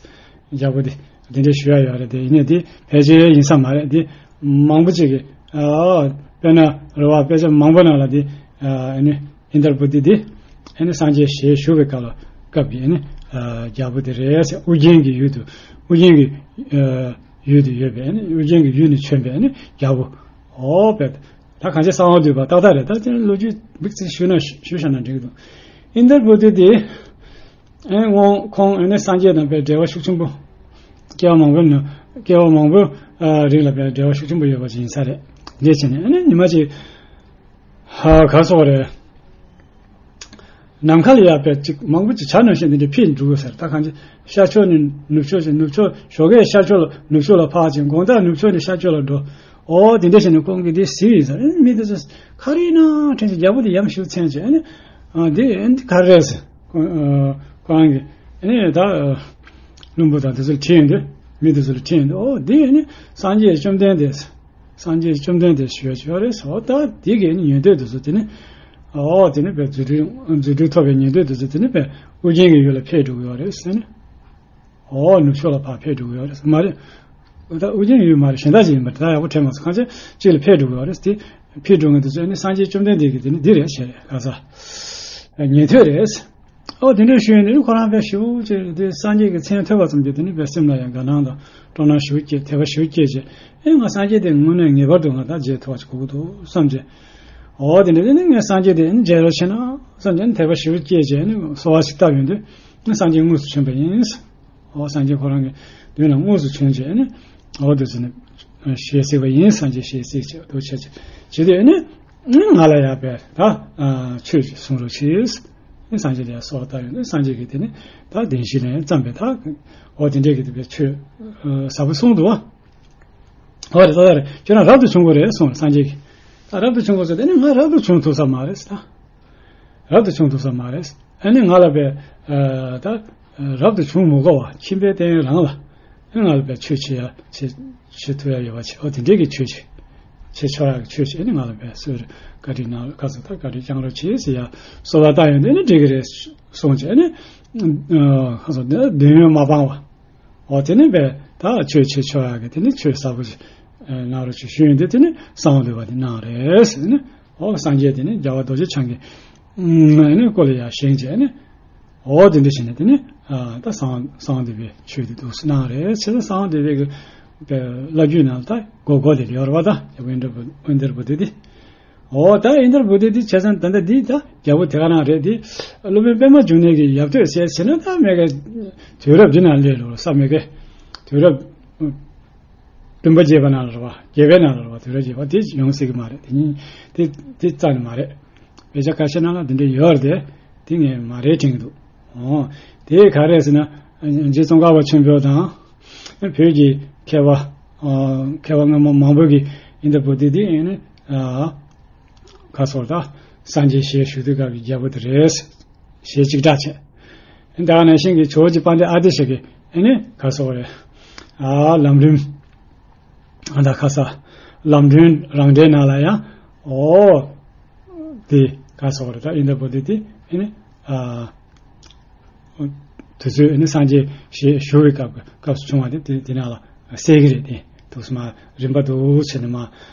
རྒྱལ་པོ་འདི་འདི་འདྲའི་ཞུ་ཡ་ཡོད་རེད། དེ་ཡིན་ནའི་འདི་ཕལ་ཆེར་ཡིན་ས་མ་རེད། འདི་མང་པོ་ཅིག་གིས། ཨ་དཔེར་ན་རེད་བ། དཔེ་ཆ་མང་པོ་ནང་ལ་འདི་ཨ་ནི་ཨིནྡྲ་བྷུ་ཏི་འདི་ཨ་ནི་སངས་རྒྱས་ཞལ་བཞུགས་པའི་སྐབས་ལ། སྐབས་ཀྱི་ཨ་ནི་ཨ་རྒྱལ་པོ་དེ་རེད་ཟེར། ཨུ་རྒྱན་གྱི་ཡུལ་དུ། ཨུ་རྒྱན་གྱི་ཨ་ཡུལ་དུ་ཡོད་པའི་ཨ་ནི་ཨུ་རྒྱན་གྱི་ཡུལ་ནས་བྱོན་པའི་ཨ་ནི་རྒྱལ་པོ། ཨོ་དཔེ། ད་གང་ཅི་གསང་བ་འདུས་པ་ཏག་ཏག་རེད། ད་དེ་ལོ་རྒྱུས་མིག་ཙམ་ཞུས་ན་ཞུས་བཞག་ན་འགྲིག་གི་འདུག། ཨིནྡྲ་བྷུ་ཏི་དེ། ཨེ་སྔོན་ཁོང་ཨེ་ནས་སངས་རྒྱས་དང་དཔེ་འབྲེལ་བ་ཤུགས་ཆེན་པོ། སྐྱེ་བ་མང་པོའི་ནང་། སྐྱེ་བ་མང་པོའི་ཨ་རིང་ལ་དཔེ་འབྲེལ་བ་ཤུགས་ཆེན་པོ་ཡོད་པ་ཅིག་ཡིན་ས་རེད། འདི་བྱས་ནས་ཨེ་ནས་ཉི་མ་ཅིག། ཧ་ག་སོགས་རེད། ནམ་མཁའ་ལ་ཡར་དཔེ་ཅིག་མང་པོ་ཅིག་བྱ་ནང་བཞིན་དེ་འདྲ་འཕེལ་འགྲོ་གི་ཟེར། ད་གང་ཅི་ཤར་ཕྱོགས་ནས་ནུབ་ཕྱོགས་ཕྱིན། ནུབ་ཕྱོགས་ཞོགས་ཀས་ཤར་ཕྱོགས་ལ་ནུབ་ཕྱོགས་ལ་ཕར་ཕྱིན། དགོང་དག་ནུབ་ཕྱོགས་ནས་ཤར་ཕྱོགས་ལ་འགྲོ། ཨོ་དེ་འདྲ་བྱས་ནས་ཁོང་གིས་དེ་གཟིགས་ཡིན་ཟེར། ཨེ་མི་དེ་ཚོ་ག་རེ་ཡིན་ན་དྲན་བྱས། རྒྱལ་པོ་དེ་ཡ་མཚན་ཞིག་འཚོལ་བྱས། ཨ་ནི་ཨ་དེ་ཨ་ནི་ག་རེ་རེད་ཟེར། ཁོ་ཨ་ཁོ་རང་གིས་ཨ་ནི་ད་ཨ་བླུན་པོ་དང་དེ་ཚོ་ལ་དྲིས་ཡོང་དུས། མི་དེ་ཚོ་ལ་དྲིས་ཡོང་དུས། ཨོ་དེ་ཨ་ནི་སངས་རྒྱས་བཅོམ་ལྡན་འདས། སངས་རྒྱས་བཅོམ་ལྡན་འདས་ཞུ་ཡ་ཅིག་ཡོད་རེད་ཟེར། ད་དེ་གའི་ཉན་ཐོས་དེ་ཚོ་དེ་ནི། ཨོ་དེ་ནི་དཔེ་རྫུ་འཕྲུལ་རྫུ་འཕྲུལ་ཐོབ་པའི་ཉན་ཐོས་དེ་ཚོ་དེ་ནི་དཔེ་ཨུ་རྒྱན་གྱི་ཡུལ་ལ་ཕེབས་འགྲོ་གི་ཡོད་རེད་ཟེར་ནས། ཨོ་ནུབ་ཕྱོགས་ལ་ཕར་ཕེབས་འགྲོ་གི་ཡོད་རེད་ཟེར། མ་རེད། ད་ཨུ་རྒྱན་ཡུལ་མ་རེད། གཞན་དག་ཅིག་ཡིན་པ་རེད། ད་ཡག་པོ་དྲན་མ་སོང་། གང་ཅི་ཅིག་ལ་ཕེབས་འགྲོ་གི་ཡོད་རེད་ཟེར། དེ་ཕེབས་འགྲོ་མཁན་དེ་ཚོ་ནི་སངས་རྒྱས་བཅོམ་ལྡན་འདས་ཀྱི་དེ་ནི་འདི་རེད་ཟེར། ག་ས་ཉན་ཐོས་རེད་ཟེར། ཨོ་དེ་འདྲ་ཞུས་ནས་ཁོ་རང་དཔེ་ཞེ་པོ་ཅིག་དེ་སངས་རྒྱས་ཀྱི་མཚན་ཐོས་པ་ཙམ་གྱིས་དེ་ནི་དཔེ་སེམས་ལ་ཡང་དགའ་སྣང་དང་སྤྲོ་སྣང་ཞེ་པོ་སྐྱེས། དད་པ་ཞེ་པོ་སྐྱེས་བྱས། ཨེ་ང་སངས་རྒྱས་དེ་དངོས་གནས་ངེས་པར་དུ་ང་ད་མཇལ་ཐུབ་པ་ཅིག་དགོས་ཀྱི་འདུག་བསམ་བྱས། ཨོ་དེ་འདྲ་དེ་ནི་ངས་སངས་རྒྱས་དེ་ནི་མཇལ་རོགས་བྱས་ན་བསམ་བྱས་ནས་དད་པ་ཞེ་པོ་སྐྱེས་བྱས་ནས་གསོལ་བ་ཞིག་བཏབ་ཡོང་དུས། ཨེ་སངས་རྒྱས་དངོས་སུ་བྱོན་པ་ཡིན། ཨོ་སངས་རྒྱས་ཁོ་རང་གི་མདུན་ལ་དངོས་སུ་བྱོན་བྱས་ནས། ཨོ་དེ་ཚོ་ནི་ཞལ་གཟིགས་པ་ཡིན། སངས་རྒྱས་ཞལ་གཟིགས་བྱས་འདུག་བྱས་བྱས་བྱས་དུས་ནི། ང་ལ་ཡང་དཔེ་ད་ཆོས་ཅིག་གསུང་རོགས་གྱིས། སངས་རྒྱས་ལ་ཡང་གསོལ་བ་བཏབ་ཡོང་དུས། སངས་རྒྱས་ཀྱིས་དེ་ནི་ད་བདེན་བཞི་ལན་བརྩམས་པས། ད་ཨོ་དེ་འདྲས་ཀྱི་དེ་དཔེ་ཆོས་ཟབ་པོ་གསུངས་འདུག་བ། ཨོ་རེད། ད་ད་རེད། ཁྱོད་རང་རབ་ཏུ་བྱུང་དགོས་རེད་གསུངས། སངས་རྒྱས་ཀྱིས་ད་རབ་ཏུ་བྱུང་དགོས་ཟེར། དེ་ནི་ང་རབ་ཏུ་བྱུང་ཐུབ་ས་མ་རེད་ད། རབ་ཏུ་བྱུང་ཐུབ་ས་མ་རེད། ཨ་ནི་ང་ལ་དཔེ་ད་རབ་ཏུ་བྱུང་མི་དགོས་པ། ཁྱིམ་པའི་སྟེང་རང་ལ། ཨ་ང་ལ་དཔེ་ཆོས་བྱེད་ཡ་བྱེད་བྱེད་ཐུབ་ཡ་ཡོད་པ་བྱེད། ཨོ་དེ་འདྲས་ཀྱི་ཆོས་བྱེད་བྱེད་ཆོག་ཡ་གི་ཆོས་བྱེད། ཨ་ནི་ང་ལ་དཔེ་གསོལ་རས་བཀའ་དྲིན་གནང་རོགས། ཁ་སང་ད་བཀའ་དྲིན་བསྐྱང་རོགས་བྱེད་ཟེར་ཡ་གསོལ་བ་བཏབ་ཡོང་དུས་ནི་འགྲིག་གི་རེད་གསུངས་བྱས། ཨ་ནི་ཁ་སང་དེ་འདོད་ཡོན་མ་སྤངས་པ། ཨོ་དེ་ནི་དཔེ་ད་ཆོས་བྱེད་ཆོག་ཡ་གི་དེ་ནི་ཆོས་ཟབ་པོ་ཞིག་གནང་རོགས་ཞེས་ཞུས་ཡོང་དུས། དེ་ནི་གསང་བ་འདུས་པ་དེ་གནང་རེད་ཟེར་ནས། ཨོ་སངས་རྒྱས་དེ་ནི་རྒྱལ་བ་རྡོ་རྗེ་འཆང་གི་ཨ་ནི་སྐུ་ལ་ཡར་བཞེངས་བྱས་ནས། ཨོ་དེ་འདྲ་བྱས་ནས་དེ་ནི་ད་གསང་གསང་བ་འདུས་པའི་ཆོས་དེ་འདུག་སེ་གནང་རེད་ཟེར། གསང་བ་འདུས་པའི་གི་བླ་བརྒྱུད་ནང་ལ་ད་སྒོ་སྒོ་དེ་ཡོད་རེད་བ། ད་ཨིནྡྲ་བྷུ་ཨིནྡྲ་བྷུ་ཏི་དེ། འོ་ད་ཨིནྡྲ་བྷུ་ཏི་འདི་བྱས་ཙང་ད་ལྟ་འདི་ད་རྒྱལ་པོ་དེ་ག་རང་རེད། འདི་སློབ་དཔོན་པད་མ་འབྱུང་གནས་ཀྱི་ཡབ་སྟོད་ཟེར་ཟེར་ན་ད་མེད་གི། དུས་རབས་འདི་ནང་སླེབས་ལོ་ས་མེད་གི། དུས་རབས་བདུན་པ་བརྒྱད་པ་ནང་ལ་རེད་བ། བརྒྱད་པའི་ནང་ལ་རེད་བ། དུས་རབས་བརྒྱད་པ་དེ་ཡོང་སྲིད་ཀྱི་མ་རེད། དེ་གཉིས་དེ་དེ་རྩ་ནས་མ་རེད། དཔེ་ཆ་ཁ་ཤས་ནང་ལ་དེ་འདྲ་ཡོད་རེད་དེ། དེ་ངས་མ་རེད་དྲན་གྱི་འདུག། འོ་དེ་ག་རེད་ཟེར་ན། རྗེ་ཙོང་ཁ་པ་ཆེན་པོ་དང་། བོད་ཀྱི་མཁས་པ། ཨ། མཁས་པ་སྔ་མ་མང་པོ་གིས་ཨིནྡྲ་བྷུ་ཏི་འདི་ཨེ་ནི། ཨ། ག་སོགས་ད་སངས་རྒྱས་ཞལ་བཞུགས་དུས་སྐབས་ཀྱི་རྒྱལ་པོ་དེ་རེད། ཞལ་གཅིག་གྲགས་བྱས། ད་ག་ནང་བཞིན་གྱི་ཇོ་བོ་རྗེ་དཔལ་ལྡན་ཨ་ཏི་ཤ་གིས་ཨེ་ནི་ག་སོགས་རེད། ཨ། ལམ་རིམ། ཨ། ད་ཁ་ས་ལམ་རིམ་རང་འགྲེལ་ནང་ལ་ཡང་། འོ། དེ་ག་སོགས་རེད། ད་ཨིནྡྲ་བྷུ་ཏི་དེ་ཨེ་ནི། ཨ། དུས་ཚོད་ནི་སངས་རྒྱས་ཞལ་བཞུགས་པའི་སྐབས་སྐབས་སུ་བྱུང་བ་དེ་དེ་དེ་ནང་ལ་གསལ་གྱི་རེད། དེ་འདུག་སེ་མར་རིམ་པ་འདུག་བྱས་ནས་མར།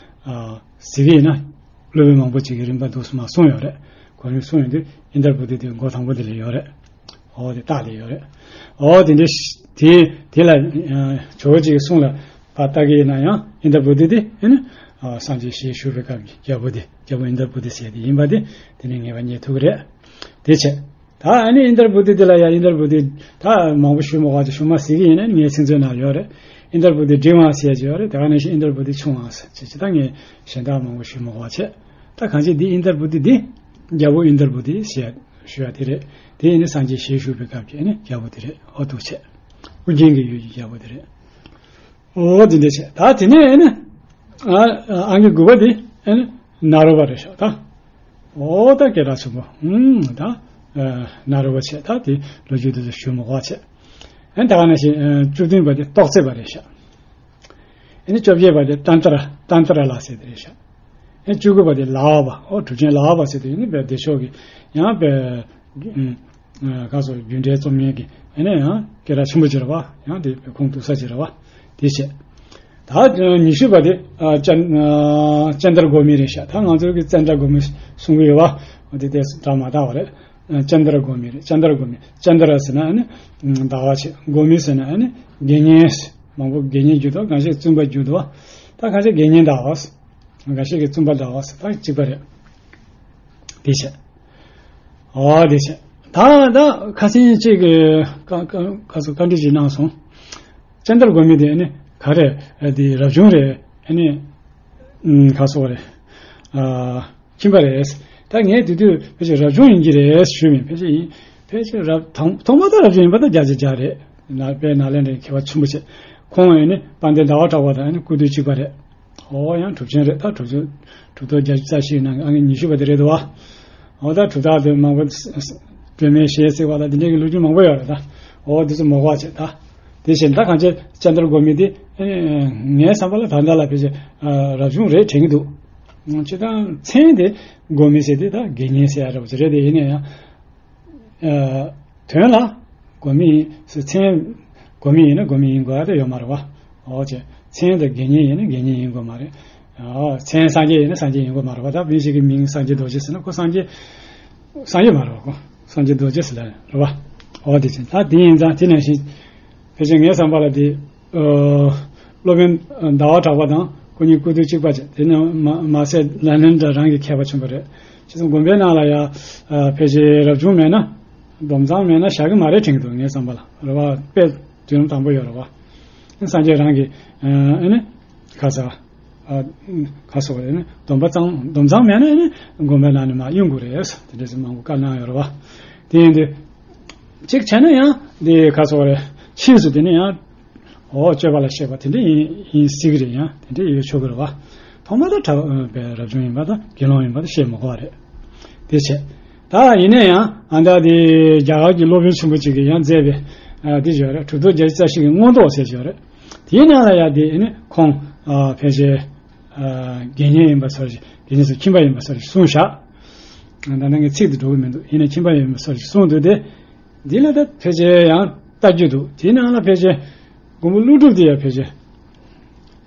ཨ། གཟིགས་ཀྱི་ཡིན་ན། སློབ་དཔོན་མང་པོ་ཅིག་གིས་རིམ་པ་འདུག་སེ་མར་གསུངས་ཡོད་རེད། གོ་རིམ་གསུངས་ཡོད་དུས་ཨིནྡྲ་བྷུ་ཏི་དེ་མགོ་དང་པོ་དེ་ལ་ཡོད་རེད། འོ་དེ་རྟགས་དེ་ཡོད་རེད། འོ་དེ་འདྲ་ཞིག་དེ་དེ་ལ། ཨ། ཇོ་བོ་རྗེ་གི་གསུང་ལ་ཕར་ལྟ་གི་ཡིན་ན་ཡང་ཨིནྡྲ་བྷུ་ཏི་དེ་ཨེ་ནི། ཨ། སངས་རྒྱས་ཞལ་བཞུགས་པའི་སྐབས་ཀྱི་རྒྱལ་པོ་དེ་རྒྱལ་པོ་ཨིནྡྲ་བྷུ་ཏི་ཟེར་དེ་ཡིན་པ་དེ་དེ་ནས་ངེས་པ་རྙེད་ཐུབ་ཀྱི་རེད། དེ་བྱས། ད་ཨ་ནི་ཨིནྡྲ་བྷུ་ཏི་འདི་ལ་ཡང་ཨིནྡྲ་བྷུ་ཏི་ད་མང་པོ་ཞུ་མི་དགོས་པ་དེ་ཞུ་མ་ཟེར་གྱི་ཡིན་ན་ངའི་ཚིག་མཛོད་ནང་ཡོད་རེད། ཨིནྡྲ་བྷུ་ཏི་འབྲིང་བ་ཟེར་གྱི་ཡོད་རེད། དེ་ག་ནང་བཞིན་ཨིནྡྲ་བྷུ་ཏི་ཆུང་བ་ཟེར་བྱས་ཅི་ད་ངས་གཞན་དག་མང་པོ་ཞུ་མི་དགོས་པ་བྱས། ད་གང་ཅི་འདི་ཨིནྡྲ་བྷུ་ཏི་འདི་རྒྱལ་པོ་ཨིནྡྲ་བྷུ་ཏི་ཟེར་ཞུ་ཡ་དེ་རེད། དེ་ཡིན་ན་སངས་རྒྱས་ཞལ་བཞུགས་པའི་སྐབས་ཀྱི་ཨ་ནི་རྒྱལ་པོ་དེ་རེད། ཨོ་འདུག་བྱས། ཨོ་རྒྱན་གྱི་ཡུལ་གྱི་རྒྱལ་པོ་དེ་རེད། འོ་དེ་འདྲ་བྱས། ད་དེ་ནས་ཨ་ནི། ཨ། ཨང་ཀི་དགུ་པ་དེ་ཨ་ནི་ནཱ་རོ་པ་རེད་ཤག་ད། འོ་ད་སྐད་གྲགས་ཆེན་པོ། ཨུམ། ད། ཨ། ནཱ་རོ་པ་བྱས། ད་དེ་ལོ་རྒྱུས་དེ་ཚོ་ཞུ་མི་དགོས་བྱས། ཨ་ནི་ད་ག་ནང་བཞིན། ཨ། བཅུ་བདུན་པ་དེ་ཏོག་ཙེ་པ་རེད་ཤག། ཨ་ནི་བཅོ་བརྒྱད་པ་དེ་ཏན་ཏྲ་ཏན་ཏྲ་ལ་ཟེར་དེ་རེད་ཤག། ཨ་ནི་བཅུ་དགུ་པ་དེ་ལཱ་བ། ཨོ་གྲུབ་ཆེན་ལཱ་བ་ཟེར་དེ་ཨ་ནི་བོད་བདེ་མཆོག་གི་ཡང་བོད། ཨུམ། ཨ། ག་སོགས་རྒྱུད་འགྲེལ་རྩོམ་མཁན་གྱི་ཨ་ནི་ཡང་སྐད་གྲགས་ཆེན་པོ་ཅིག་རེད་བ། ཡང་དེ་ཁུངས་གཏུགས་ས་ཅིག་རེད་བ། དེ་བྱས། ད་ཉི་ཤུ་པ་དེ། ཨ། ཙན། ཨ། ཙནྡྲ་གོ་མི་རེད་ཤག། ད་ང་ཚོ་གི་ཙནྡྲ་གོ་མི་གསུང་གི་ཡོད་བ། འོ་དེ་དེ་སྒྲ་མ་དག་པ་རེད། ཨ། ཙནྡྲ་གོ་མི་རེད། ཙནྡྲ་གོ་མི། ཙནྡྲ་ཟེར་ན་ཨ་ནི་ཟླ་བ་བྱས། གོ་མི་ཟེར་ན་ཨ་ནི་དགེ་བསྙེན། མང་པོ་དགེ་བསྙེན་བརྗོད་འདུག། གང་ཞིག་བཙུན་པ་བརྗོད་འདུག་བ། ད་གང་ཞིག་དགེ་བསྙེན་ཟླ་བ། གང་ཞིག་གི་བཙུན་པ་ཟླ་བ་ཟེར་ད་གཅིག་པ་རེད། དེ་བྱས། ཨོ་དེ་བྱས། ད་ད་ཁ་སང་གཅིག་གི་ཁ་ཁ་ཁ་སང་བཀའ་འདྲི་ཅིག་གནང་སོང་། ཙནྡྲ་གོ་མི་དེ་ཨ་ནི་ག་རེ་དེ་རབ་བྱུང་རེད། ཨ་ནི་ཨུམ་ག་སོགས་རེད། ཨ། ཁྱིམ་པ་རེད། ད་ངས་དེ་དུས་ཕལ་ཆེར་རབ་བྱུང་ཡིན་གྱི་རེད་ཞུས་མིན། ཕལ་ཆེར་ཡིན། ཕལ་ཆེར་རབ་ཐོག་ཐོག་མ་ད་རབ་བྱུང་ཡིན་པ་ད་བརྒྱ་ཆ་བརྒྱ་རེད། ན་དཔལ་ནཱ་ལེནྡྲའི་མཁས་པ་ཆེན་པོ་བྱས། ཁོང་ཨ་ནི་དཔལ་ལྡན་ཟླ་བ་གྲགས་པ་དང་ཨ་ནི་སྐུ་དུས་གཅིག་པ་རེད། ཨོ་ཡང་གྲུབ་ཆེན་རེད། ད་གྲུབ་ཆེན་གྲུབ་ཐོབ་བརྒྱད་ཅུ་རྩ་བཞིའི་ནང་གི་ཨང་ཉི་ཤུ་པ་དེ་རེད་འདུག་བ། ཨོ་ད་གྲུབ་རྟགས་དེ་མང་པོ་སྒྲོལ་མའི་ཞལ་གཟིགས་པ་ལ་དེ་འདྲའི་གི་ལོ་རྒྱུས་མང་པོ་ཡོད་རེད་ད། ཨོ་དེ་ཚོ་མ་གོ་བ་བྱས་ད། དེ་བཞིན་ད་གང་ཅི་ཙནྡྲ་གོ་མི་དེ་ངའི་བསམ་པ་ལ་ད་ལྟ་ལ་ཕལ་ཆེར་རབ་བྱུང་རེད་དྲན་གྱི་འདུག། སྤྱིར་བཏང་མཚན་དེ་གོ་མི་ཟེར་དེ་ད་དགེ་བསྙེན་ཟེར་ཡ་འདྲ་པོ་ཅིག་རེད། དེ་ཡིན་ན་ཡང་། ཨ། དོན་ལ་གོ་མི་ཡིན་ཟེར། མཚན་གོ་མི་ཡིན་ན་གོ་མི་ཡིན་དགོས་ཡ་དེ་ཡོད་མ་རེད་བ། འོ་ཅེ། མཚན་དེ་དགེ་བསྙེན་ཡིན་ན་དགེ་བསྙེན་ཡིན་དགོས་མ་རེད། ཨ། མཚན་སངས་རྒྱས་ཡིན་ན་སངས་རྒྱས་ཡིན་དགོས་མ་རེད་བ། ད་མི་ཞིག་གི་མིང་སངས་རྒྱས་རྡོ་རྗེ་ཟེར་ན་ཁོ་སངས་རྒྱས། སངས་རྒྱས་མ་རེད་བ་ཁོ། སངས་རྒྱས་རྡོ་རྗེ་ཟེར་ལ་རེད་བ། འོ་དེ་ཅན་ད་དེ་ཡིན་ཙང་དེ་ནང་བཞིན། ཕལ་ཆེར་ངའི་བསམ་པ་ལ་དེ། ཨ། སློབ་དཔོན་ཟླ་བ་གྲགས་པ་དང་ཁོ་གཉིས་སྐུ་དུས་གཅིག་པ་བྱས། དེ་ནས་མ་མ་ཟད་ནཱ་ལེནྡྲ་རང་གི་མཁས་པ་ཆེན་པོ་རེད། བྱས་ཙང་དགོན་པའི་ནང་ལ་ཡ། ཨ། ཕལ་ཆེར་རབ་བྱུང་མེད་ན། སྡོམ་གཙང་མེད་ན་བཞག་གི་མ་རེད་དྲན་གྱི་འདུག་ངའི་བསམ་པ་ལ་རེད་བ། དཔེ་དུས་རིམ་དང་པོ་ཡོད་རེད་བ། སངས་རྒྱས་རང་གི། ཨ། ཨ་ནི། ག་ཟེར་བ། ཨ། ག་ཟེར་བ་རེད་ནི་སྡོམ་པ་གཙང་སྡོམ་གཙང་མེད་ན་ཨ་ནི་དགོན་པའི་ནང་ནས་མར་གཡུག་དགོས་རེད། དེ་འདྲ་ཞིག་མང་པོ་བཀའ་གནང་ཡོད་རེད་བ། དེ་ཡིན་དུས། གཅིག་བྱས་ན་ཡང་འདི་ག་ཟེར་བ་རེད། ཕྱིས་སུ་དེ་ནི་ཡང་། འོ་སྤྱོད་པ་ལ་གཤེགས་པ་དེ་འདྲ་ཡིན་ཡིན་སྲིད་ཀྱི་རེད། ཡང་དེ་འདྲ་ཡོད་ཆོག་གི་རེད་བ། ཐོག་མ་ད་གྲྭ་པའི་རབ་བྱུང་ཡིན་པ་དང་དགེ་སློང་ཡིན་པ་དང་བཤད་མི་དགོས་པ་རེད། དེ་བྱས། ད་ཡིན་ན་ཡང་ཨ་ད་དེ་རྒྱ་གར་གྱི་སློབ་དཔོན་ཆེན་པོ་གཅིག་གིས་ཡང་མཛད་པའི་ཨ་དེ་བརྗོད་རེད། གྲུབ་ཐོབ་བརྒྱད་ཅུ་རྩ་བཞི་གི་མངོན་རྟོགས་ཟེར་བརྗོད་རེད། དེའི་ནང་ལ་ཡང་དེ་ཨ་ནི་ཁོང་ཨ་ཕལ་ཆེར་ཨ་དགེ་བསྙེན་ཡིན་པ་སོར་བཞི། དགེ་བསྙེན་སོགས་ཁྱིམ་པ་ཡིན་པ་སོར་བཞི་གསུངས་བཞག། ད་ནང་གི་ཚིག་དེ་འགྲོ་གི་མི་འདུག། ཡིན་ན་ཁྱིམ་པ་ཡིན་པ་སོར་བཞི་གསུངས་འདུག་སྟེ། འདི་ལ་ད་ཕལ་ཆེར་ཡང་ལྟ་རྒྱུ་འདུག། དེའི་ནང་ལ་ཕལ་ཆེར་མགོན་པོ་ཀླུ་སྒྲུབ་དེ་ཡང་ཕལ་ཆེར་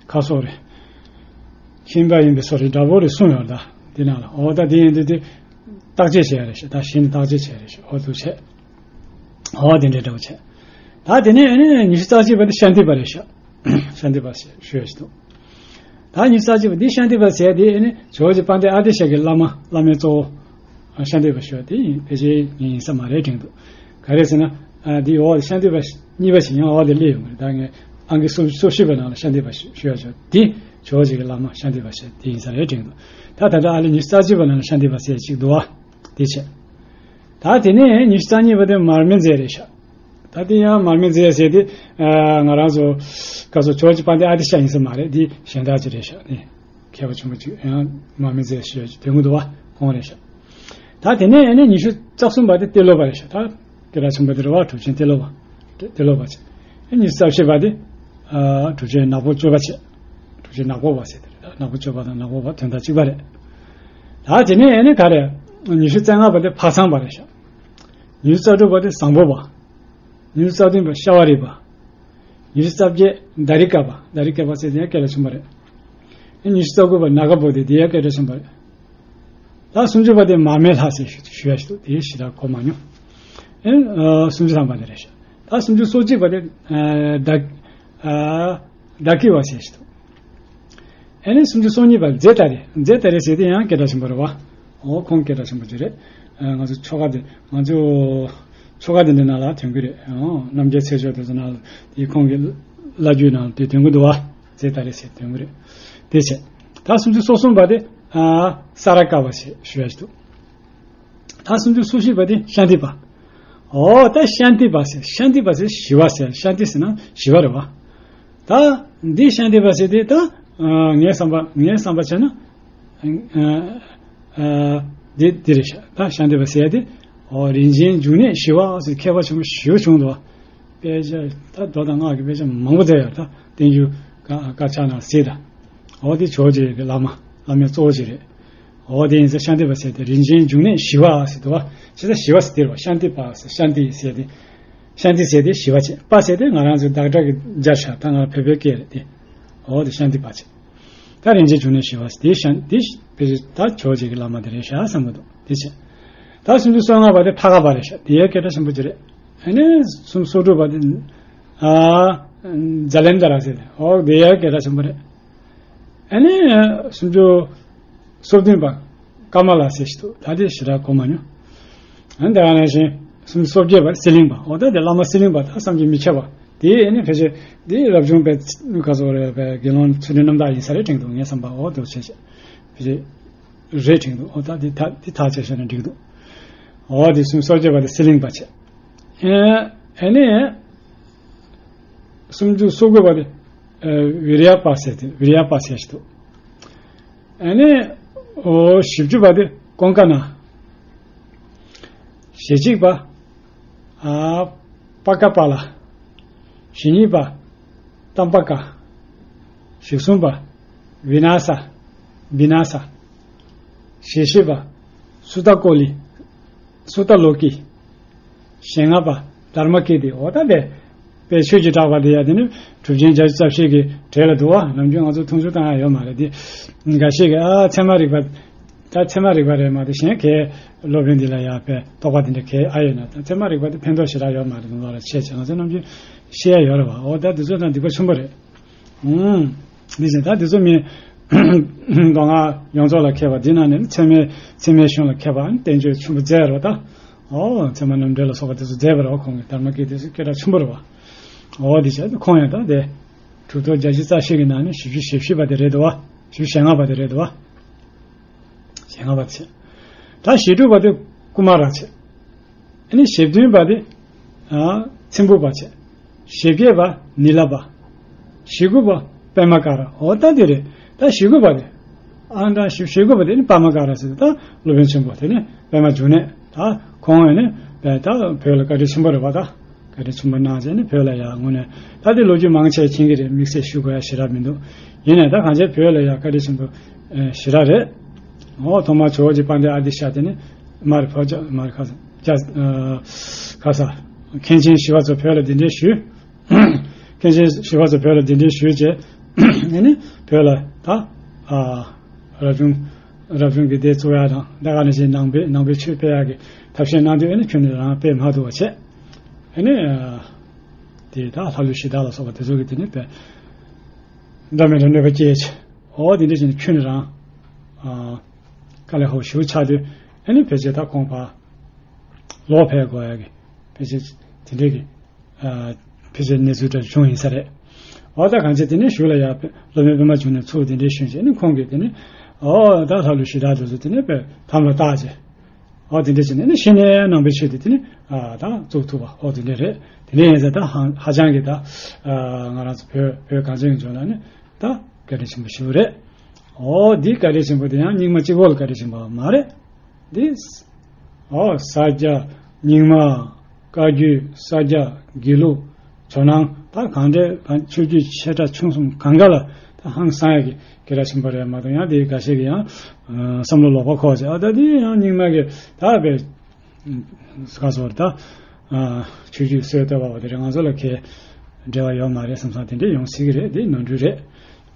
ཁ་སོགས་རེད། ཁྱིམ་པ་ཡིན་པའི་སོར་རེ་འདྲ་པོ་རེ་གསུངས་ཡོད་ད། དེ་ནང་ལ་འོ་ད་དེ་ཡིན་དུས་དེ་བརྟག་དཔྱད་བྱས་རེད་ཤག། ད་གཞི་ནས་བརྟག་དཔྱད་བྱས་རེད་ཤག། འོ་འདུག་བྱས། འོ་དེ་འདྲའི་འདྲ་པོ་བྱས། ད་དེ་ནས་ཨ་ནི་ཉི་ཤུ་རྩ་གཅིག་པ་དེ་ཤཱནྟི་པ་རེད་ཤག། ཤཱནྟི་པ་ཞེས་ཞུ་ཡ་ཞིག་འདུག། ད་ཉི་ཤུ་རྩ་གཅིག་པ་འདི་ཤཱནྟི་པ་ཟེར་དེ་ཨེ་ནི་ཇོ་བོ་རྗེ་དཔལ་ལྡན་ཨ་ཏི་ཤ་གི་བླ་མ་བླ་མའི་གཙོ་བོ་ཤཱནྟི་པ་ཞུ་བ་དེ་ཡིན། ཕལ་ཆེར་ངས་ཡིན་ས་མ་རེད་དྲན་འདུག་ག་རེ་ཟེར་ན། ཨ་འདི་འོག་ཤཱནྟི་པ་གཉིས་པ་ཞིག་ཡང་འོག་དེ་སླེབས་ཡོང་གི་རེད། ད་ངས་ཨང་ཀི་སོ་བཞི་པ་ནང་ལ་ཤཱནྟི་པ་ཞུ་ཞུ་ཡ་ཆོག་དེ་ཇོ་བོ་རྗེ་གི་བླ་མ་ཤཱནྟི་པ་ཞེས་དེ་ཡིན་ས་རེད་དྲན་འདུག་ད་ད་ལྟ་ཨ་ལེ་ཉི་ཤུ་རྩ་གཅིག་པ་ནང་ལ་ཤཱནྟི་པ་ཟེར་ཅིག་འདུག་བ། དེ་བྱས། ད་དེ་ནས་ཉི་ཤུ་རྩ་གཉིས་པ་དེ་མར་མེ་མཛད་རེད་ཤག་ད་དེ་ཡང་མར་མེ་མཛད་ཟེར་དེ་ཨ་ང་རང་ཚོ་ག་ཚོད་ཇོ་བོ་རྗེ་དཔལ་ལྡན་ཨ་ཏི་ཤ་ཡིན་ས་མ་རེད། འདི་གཞན་དག་ཅིག་རེད་ཤག་ནི་མཁས་པ་ཆེན་པོ་ཅིག་ཡང་མར་མེ་མཛད་ཞེས་དོན་གུ་འདུག་བ་ཁོང་རེད་ཤག་ད་དེ་ནས་ཨ་ནི་ཉི་ཤུ་རྩ་གསུམ་པ་དེ་ཏེ་ལོ་པ་རེད་ཤག་ད་སྐད་གྲགས་ཆེན་པོ་དེ་རེད་བ། གྲུབ་ཆེན་ཏེ་ལོ་པ། ཏེ་ལོ་པ་བྱས། ཨ་ཉི་ཤུ་རྩ་བཞི་པ་དེ་ཨ་གྲུབ་ཆེན་ནག་པོ་སྤྱོད་པ་བྱས། གྲུབ་ཆེན་ནག་པོ་པ་ཟེར་དེ་རེད། ནག་པོ་སྤྱོད་པ་དང་ནག་པོ་པ་དོན་དག་གཅིག་པ་རེད། ད་དེ་ནས་ཨ་ནི་ག་རེ། ཉི་ཤུ་རྩ་ལྔ་པ་དེ་ཕ་ཚང་པ་རེད་ཤག་ཉི་ཤུ་རྩ་དྲུག་པ་དེ་བཟང་པོ་པ། ཉི་ཤུ་རྩ་བདུན་པ་ཤ་བ་རི་པ། ཉི་ཤུ་རྩ་བརྒྱད་ད་རི་ཀ་པ། ད་རི་ཀ་པ་ཟེར་དེ་ཡང་སྐད་གྲགས་ཆེན་པོ་རེད། ཨེ་ཉི་ཤུ་རྩ་དགུ་པ་ནཱ་ག་བོ་དྷི། དེ་ཡང་སྐད་གྲགས་ཆེན་པོ་རེད། ད་སུམ་ཅུ་པ་དེ་མར་མེ་ལྷ་ཟེར་ཞུ་ཞུ་ཡ་ཞིག་འདུག་དེ་ཞེ་དྲག་གོ་མ་མྱོང་། ཨེ་ཨ་སུམ་ཅུ་ཐམ་པ་དེ་རེད་ཤག་ད་སུམ་ཅུ་སོ་གཅིག་པ་དེ་ཨ་ད་ཨ་ད་ཀི་བ་ཟེར་ཞིག་འདུག་ཨ་ནི་སུམ་ཅུ་སོ་གཉིས་པ་ཛེ་ཏཱ་རེ། ཛེ་ཏཱ་རེ་ཟེར་དེ་ཡང་སྐད་གྲགས་ཆེན་པོ་རེད་བ། འོ་ཁོང་སྐད་གྲགས་ཆེན་པོ་ཅིག་རེད། ཨ་ང་ཚོ་ཆོ་ག་དེ་ང་ཚོ་ཆོ་ག་དེ་འདྲ་ནང་ལ་ཐོན་གི་རེད། འོ་རྣམ་རྒྱལ་ཚེ་མཆོག་དེ་ཚོ་ནང་ལ་དེ་ཁོང་གི་བླ་བརྒྱུད་ནང་ལ་དེ་ཐོན་གི་འདུག་བ། ཛེ་ཏཱ་རེ་ཟེར་ཐོན་གི་རེད། དེ་བྱས། ད་སུམ་ཅུ་སོ་གསུམ་པ་དེ་ཨ་ས་ར་ཀ་བ་ཟེར་ཞུ་ཡ་ཞིག་འདུག་ད་སུམ་ཅུ་སོ་བཞི་པ་དེ་ཤཱནྟི་པ། འོ་ད་ཤཱནྟི་པ་ཟེར། ཤཱནྟི་པ་ཟེར་ཞི་བ་ཟེར། ཤཱནྟི་ཟེར་ན་ཞི་བ་རེད་བ། ད་འདི་ཤཱནྟི་པ་ཟེར་དེ་ད་ཨ་ངའི་བསམ་པ་ངའི་བསམ་པ་བྱས་ན་ཨ་ཨ་འདི་འདི་རེད་ཤག་ད་ཤཱནྟི་པ་ཟེར་དེ་འོ་རིན་ཆེན་འབྱུང་གནས་ཞི་བ་ཟེར་མཁས་པ་ཆེན་པོ་ཞེ་པོ་བྱུང་འདུག་དཔེ་ཆ་ད་མདོ་དང་སྔགས་ཀྱི་དཔེ་ཆ་མང་པོ་མཛད་ཡོད། ད་བསྟན་འགྱུར་དཀར་དཀར་ཆག་ནང་གཟིགས་དང་། འོ་དེ་ཇོ་བོ་རྗེ་གི་བླ་མ་བླ་མའི་གཙོ་བོ་ཞིག་རེད། འོ་དེ་ཡིན་ཟེར། ཤཱནྟི་པ་ཟེར་དེ་རིན་ཆེན་འབྱུང་གནས་ཞི་བ་ཟེར་འདུག་བ། ཇི་ལྟར་ཞི་བ་ཟེར་དེ་རེད་བ། ཤཱནྟི་པ་ཟེར་ཤཱནྟི་ཟེར་དེ། ཤཱནྟི་ཟེར་དེ་ཞི་བ་བྱས། པ་ཟེར་དེ་ང་རང་ཚོའི་བདག་སྒྲ་གི་སྦྱར་བྱ། ད་ང་རང་བོད་པའི་སྐད་རེད་དེ། འོ་དེ་ཤཱནྟི་པ་བྱས། ད་རིན་ཆེན་འབྱུང་གནས་ཞི་བ་ཟེར་དེ་ཤཱན་དེ་ཕལ་ཆེར་ད་ཇོ་བོ་རྗེ་གི་བླ་མ་དེ་རེད་ཤག་བསམ་གི་འདུག་དེ་བྱས། ད་སུམ་ཅུ་སོ་ལྔ་པ་དེ་ཕ་ཁ་པ་རེད་ཤག་དེ་ཡང་སྐད་གྲགས་ཆེན་པོ་ཅིག་རེད། ཨ་ནི་སུམ་སོ་དྲུག་པ་དེ་ཨ་ཛ་ལན་དྷ་ར་ཟེར་དེ། འོ་དེ་ཡང་སྐད་གྲགས་ཆེན་པོ་རེད། ཨ་ནི་སུམ་ཅུ་སོ་བདུན་པ་ཀ་མ་ལ་ཟེར་ཞིག་འདུག་ད་དེ་ཞེ་དྲག་གོ་མ་མྱོང་། ཨ་ནི་དེ་ག་ནང་བཞིན་སུམ་ཅུ་སོ་བརྒྱད་པ་སི་ལིང་པ། འོ་ད་དེ་བླ་མ་སི་ལིང་པ་ད་བསམ་གྱིས་མི་ཁྱབ་པ། དེ་ཨ་ནི་ཕལ་ཆེར་དེ་རབ་བྱུང་པའི་ག་ཚོད་རེད་པའི་དགེ་སློང་ཚུལ་ཁྲིམས་རྣམ་དག་ཡིན་ས་རེད་དྲན་འདུག་ངའི་བསམ་པ། འོ་དེ་བྱས་བྱས་ཕལ་ཆེར་རེད་དྲན་འདུག་འོ་ད་དེ་ད་དེ་ཐག་བཅད་བྱས་ན་འགྲིག་འདུག་འོ་དེ་སུམ་ཅུ་སོ་བརྒྱད་པ་དེ་སི་ལིང་པ་བྱས། ཨ་ནི་སུམ་ཅུ་སོ་དགུ་པ་དེ་ཨ་བི་རི་ཡ་པ་ཟེར་དེ། བི་རི་ཡ་པ་ཟེར་ཞིག་འདུག་ཨ་ནི་འོ་བཞི་བཅུ་པ་དེ་ཀོང་ཀ་ན། ཞེ་གཅིག་པ་ཨ་པ་ཀ་པ་ལ། ཞེ་གཉིས་པ་ཏམ་པ་ཀ། ཞེ་གསུམ་པ་བི་ན་ས། བི་ན་ས། ཞེ་བཞི་པ་སུ་ཏ་ཀོ་ལི། སུ་ཏ་ལོ་ཀི། ཞེ་ལྔ་པ་དྷརྨ་ཀིརྟི། འོ་ད་དེ་དཔེ་ཆོས་ཀྱི་གྲགས་པ་དེ་ཡ་དེ་ནི་གྲུབ་ཆེན་བརྒྱད་ཅུ་རྩ་བཞི་གི་གྲས་ལ་འདུ་བ། ནམ་རྒྱུན་ང་ཚོ་མཐོང་ཆུང་བཏང་ཡ་ཡོད་མ་རེད་དེ། འགའ་ཞིག་གིས་ཨ་ཚད་མ་རིག་པ། ད་ཚད་མ་རིག་པ་རེད་མ་གཏོགས་གཞན་གའི་སློབ་དཔོན་འདི་ལ་ཡ་དཔེ་རྟོགས་པ་དེ་འདྲ་གའི་ཨ་ཡོད་ན། ད་ཚད་མ་རིག་པ་དེ་ཕན་ཐོགས་ཞེ་དྲག་ཡོད་མ་རེད་དུ་ལོ་ར་ཆེ་ཆེ་ང་ཚོ་ནམ་རྒྱུན་ཤེས་ཡ་ཡོད་རེད་བ། འོ་ད་དེ་ཚོ་དང་སྡིག་པ་ཆེན་པོ་རེད། ཨུམ། འདི་བཞིན་ད་དེ་ཚོ་མིན། མདོ་སྔགས་ཡོངས་རྫོགས་ལ་མཁས་པ་འདི་ནང་ནས་ཚད་མའི་ཚད་མའི་གཞུང་ལ་མཁས་པ་ཨ་ནི་བསྟན་བཅོས་ཆེན་པོ་མཛད་རོ་ད། ཨོ་ཚད་མ་རྣམ་འགྲེལ་ལ་སོགས་པ་དེ་ཚོ་མཛད་པ་རོ། ཁོང་གི་དྷརྨ་ཀིརྟི་དེ་ཚོ་སྐད་གྲགས་ཆེན་པོ་རེད་བ། ཨོ་འདི་བྱས་ཏེ་ཁོང་ཡང་ད་དེ་གྲུབ་ཐོབ་བརྒྱད་ཅུ་རྩ་བཞི་གི་ནང་ནས་བཞི་བཅུ་ཞེ་བཞི་པ་དེ་རེད་འདུག་བ། བཞི་བཅུ་ཞེ་ལྔ་པ་དེ་རེད་འདུག་བ། ཞེ་ལྔ་པ་དེ་བྱས། ད་ཞེ་དྲུག་པ་དེ་ཀུ་མ་ར་བྱས། ཨ་ནི་ཞེ་བདུན་པ་དེ་ཨ་ཚེམ་བུ་པ་བྱས། ཞེ་བརྒྱད་པ་ནི་ལ་པ། ཞེ་དགུ་པ་པད་མ་ཀ་ར། འོ་ད་དེ་རེད། ད་ཞེ་དགུ་པ་དེ་ཨ་ད་ཞེ་ཞེ་དགུ་པ་དེ་ནི་པད་མ་ཀ་ར་ཟེར། ད་སློབ་དཔོན་ཆེན་པོ་དེ་ནི་པད་མ་འབྱུང་གནས། ད་ཁོང་ཡང་ནི་ད་བོད་ལ་བཀའ་དྲིན་ཆེན་པོ་རེད་བ། ད་བཀའ་དྲིན་ཆེན་པོ་གནང་བྱས་ནི་བོད་ལ་ཡང་དངོས་གནས་ད་དེ་ལོ་རྒྱུས་མང་ཆེ་མཁྱེན་གྱི་རེད། དམིགས་བསལ་ཞུ་དགོས་ཡ་ཞེ་དྲག་མི་འདུག་ཡིན་ནའི་ད་གང་ཅི་བོད་ལ་ཡང་བཀའ་དྲིན་ཆེན་པོ་ཞེ་དྲག་རེད། འོ་ཐོག་མར་ཇོ་བོ་རྗེ་དཔལ་ལྡན་ཨ་ཏི་ཤ་དེ་ནི་མར་བོད་ཇ་མར་ཁ་ས་ཇ་ཁ་ས་མཁན་ཆེན་ཞི་བ་འཚོ་བོད་ལ་གདན་འདྲེན་ཞུས། མཁན་ཆེན་ཞི་བ་འཚོ་བོད་ལ་གདན་འདྲེན་ཞུས་རྗེས་ཨ་ནི་བོད་ལ་ད་ཨ་རབ་བྱུང་རབ་བྱུང་གི་སྡེ་བཙུགས་ཡ་དང་། ད་ག་ནང་བཞིན་ནང་པའི་ནང་པའི་ཆོས་སྤེལ་ཡ་གི་ཐབས་ཤེས་གནང་དུས་ཨ་ནི་ཁྱོན་ནས་རང་སྤེལ་མ་ཐུབ་པ་བྱས། ཨ་ནི་དེ་ད་ལྷ་ཀླུ་གཞི་བདག་ལ་སོགས་པ་དེ་ཚོ་གི་དེ་ནི་དཔེ་འདྲ་མི་འདྲ་གནོད་པ་སྐྱེལ་བྱས། འོ་དེ་འདྲ་བྱས་ནས་ཁྱོན་ནས་རང་ཨ་དཀའ་ལས་ཁག་པོ་ཞེ་པོ་ཆགས་དུས། ཨ་ནི་ཕལ་ཆེར་ད་ཁོང་ཕར་ལོག་ཕེབས་དགོས་ཡ་གི་ཕལ་ཆེར་དེ་འདྲའི་གི་ཨ་ཕལ་ཆེར་གནས་ཚུལ་འདྲ་བྱུང་ཡིན་ས་རེད། འོ་ད་གང་ཅི་དེ་ནས་གཞུག་ལ་ཡ་སློབ་དཔོན་པད་མ་འབྱུང་གནས་ཚུར་དེ་འདྲའི་ཞུས་བྱས་ནས་ཁོང་གིས་དེ་ནས་འོ་ད་ལྷ་ཀླུ་གཞི་བདག་དེ་ཚོ་དེ་ནས་དཔེ་དམ་ལ་བཏགས་བྱས། འོ་དེ་འདྲ་བྱས་ནས་ནི་ཤེས་ནས་ནང་པའི་ཆོས་དེ་དེ་ནི་ཨ་ད་བཙུགས་ཐུབ་པ་འོ་དེ་འདྲ་རེད། དེ་འདྲ་ཡིན་ཙང་ད་ཧ་ཧ་ཅང་གི་ད་ཨ་ང་རང་ཚོ་བོད་བོད་གངས་ཅན་གྱི་ལྗོངས་ལ་ནི་ད་བཀའ་དྲིན་ཆེན་པོ་ཞེ་པོ་རེད། འོ་འདི་བཀའ་དྲིན་ཆེན་པོ་དེ་ཡང་རྙིང་མ་གཅིག་པོ་ལ་བཀའ་དྲིན་ཆེན་པོ་མ་རེད། འདི་འོ་ས་སྐྱ་རྙིང་མ། བཀའ་བརྒྱུད། ས་སྐྱ། དགེ་ལུགས། ཇོ་ནང་ད་གང་འདྲའི་གང་ཆོས་བརྒྱུད་ཆེ་ཕྲ་ཆུང་གསུམ་གང་ག་ལ་ད་ཧང་སང་ཡ་གི་སྐད་གྲགས་ཆེན་པོ་རེད་མ་གཏོགས། ཡང་དེ་འགའ་ཤས་ཀྱིས་ཡང་ཨ་བསམ་བློ་ལོག་པ་འཁོར་བྱས། ཨ་ད་དེ་ཡང་རྙིང་མ་གི་ད་བས་ག་ཟེར་ད་ཨ་ཆོས་བརྒྱུད་སྲོལ་གཏོད་པ་བ་དེ་རེད། ང་ཚོ་ལ་གའི་འབྲེལ་བ་ཡོད་མ་རེད་བསམ་བསམ་དེ་འདྲས་ཡོང་སྲིད་ཀྱི་རེད། དེ་ནོར་འཁྲུལ་རེད།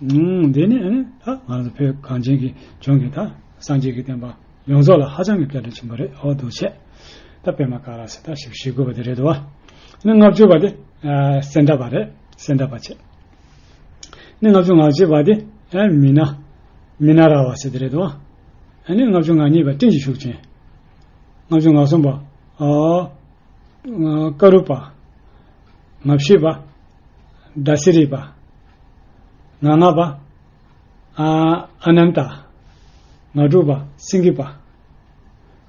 ཨང་དེ་ནི་ཨ་ནི་ད་ང་ཚོ་བོད་གངས་ཅན་གྱི་ལྗོངས་ཀྱི་ད་སངས་རྒྱས་ཀྱི་བསྟན་པ་ཡོངས་རྫོགས་ལ་ཧ་ཅང་གི་བཀའ་དྲིན་ཆེན་པོ་རེད། འོ་འདུག་བྱས། ད་པད་མ་ཀ་ར་ཟེར་ད་ཞིག་ཞུ་དགོས་པ་དེ་རེད་དོ། ནི་ལྔ་བཅུ་པ་དེ་ཨ་སེ་འདྲ་བ་རེད། སེ་འདྲ་བ་བྱས། ནི་ལྔ་བཅུ་ང་གཅིག་པ་དེ་ཨ་མི་ན་མི་ན་ར་བ་ཟེར་དེ་རེད་དོ། ཨ་ནི་ལྔ་བཅུ་ང་གཉིས་པ་སྤྲིན་གྱི་ཤུགས་ཅན། ལྔ་བཅུ་ང་གསུམ་པ་ཨ་ཀ་རུ་པ། ང་བཞི་པ་དཱ་སི་རི་པ། ང་ལྔ་པ་ཨ་ཨ་ནན་ཏ། ང་དྲུག་པ་སེང་གེ་པ།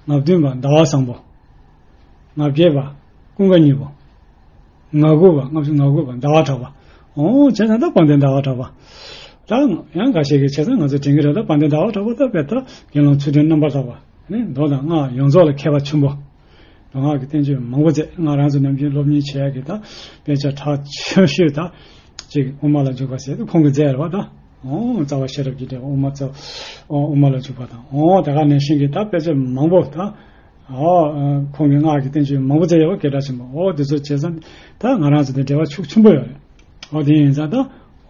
ང་བདུན་པ་ཟླ་བ་བཟང་པོ། ང་བརྒྱད་པ་ཀུན་དགའ་སྙིང་པོ། ང་དགུ་པ་ལྔ་བཅུ་ང་དགུ་པ་ཟླ་བ་གྲགས་པ། འོ་བྱས་ཙང་ད་དཔལ་ལྡན་ཟླ་བ་གྲགས་པ། ད་ཡང་འགའ་ཤས་ཀྱིས་བྱས་ཙང་ང་ཚོ་དྲན་གྱི་རེད། ད་དཔལ་ལྡན་ཟླ་བ་གྲགས་པ་ད་དཔེ་ད་དགེ་སློང་ཚུལ་ཁྲིམས་རྣམ་པར་དག་པ་ནི་མདོ་དང་སྔགས་ཡོངས་རྫོགས་ལ་མཁས་པ་ཆེན་པོ། མདོ་སྔགས་ཀྱི་བསྟན་བཅོས་མང་པོ་མཛད། ང་རང་ཚོ་ནམ་རྒྱུན་སློབ་གཉེར་བྱེད་ཡག་གི་ད་དཔེ་ཆ་གྲགས་ཆེ་ཤོས་ད་ཅིག་དབུ་མ་ལ་འཇུག་པ་ཟེར་དུས་ཁོང་གིས་མཛད་རེད་བ། ད་འོ་རྩ་བ་ཤེས་རབ་ཀྱི་འགྲེལ་པ། དབུ་མ་རྩ་དབུ་མ་ལ་འཇུག་པ་དང་། འོ་དེ་ག་ནང་བཞིན་གྱི་ད་དཔེ་ཆ་མང་པོ་ད་འོ་ཁོང་གིས་སྔགས་ཀྱི་བསྟན་བཅོས་མང་པོ་མཛད་ཡོད་པ་སྐད་གྲགས་ཆེན་པོ། འོ་དེ་ཚོ་བྱས་ཙང་ད་ང་རང་ཚོ་དེ་འབྲེལ་བ་ཤུགས་ཆེན་པོ་ཡོད་རེད། འོ་དེ་ཡིན་ཙང་ད་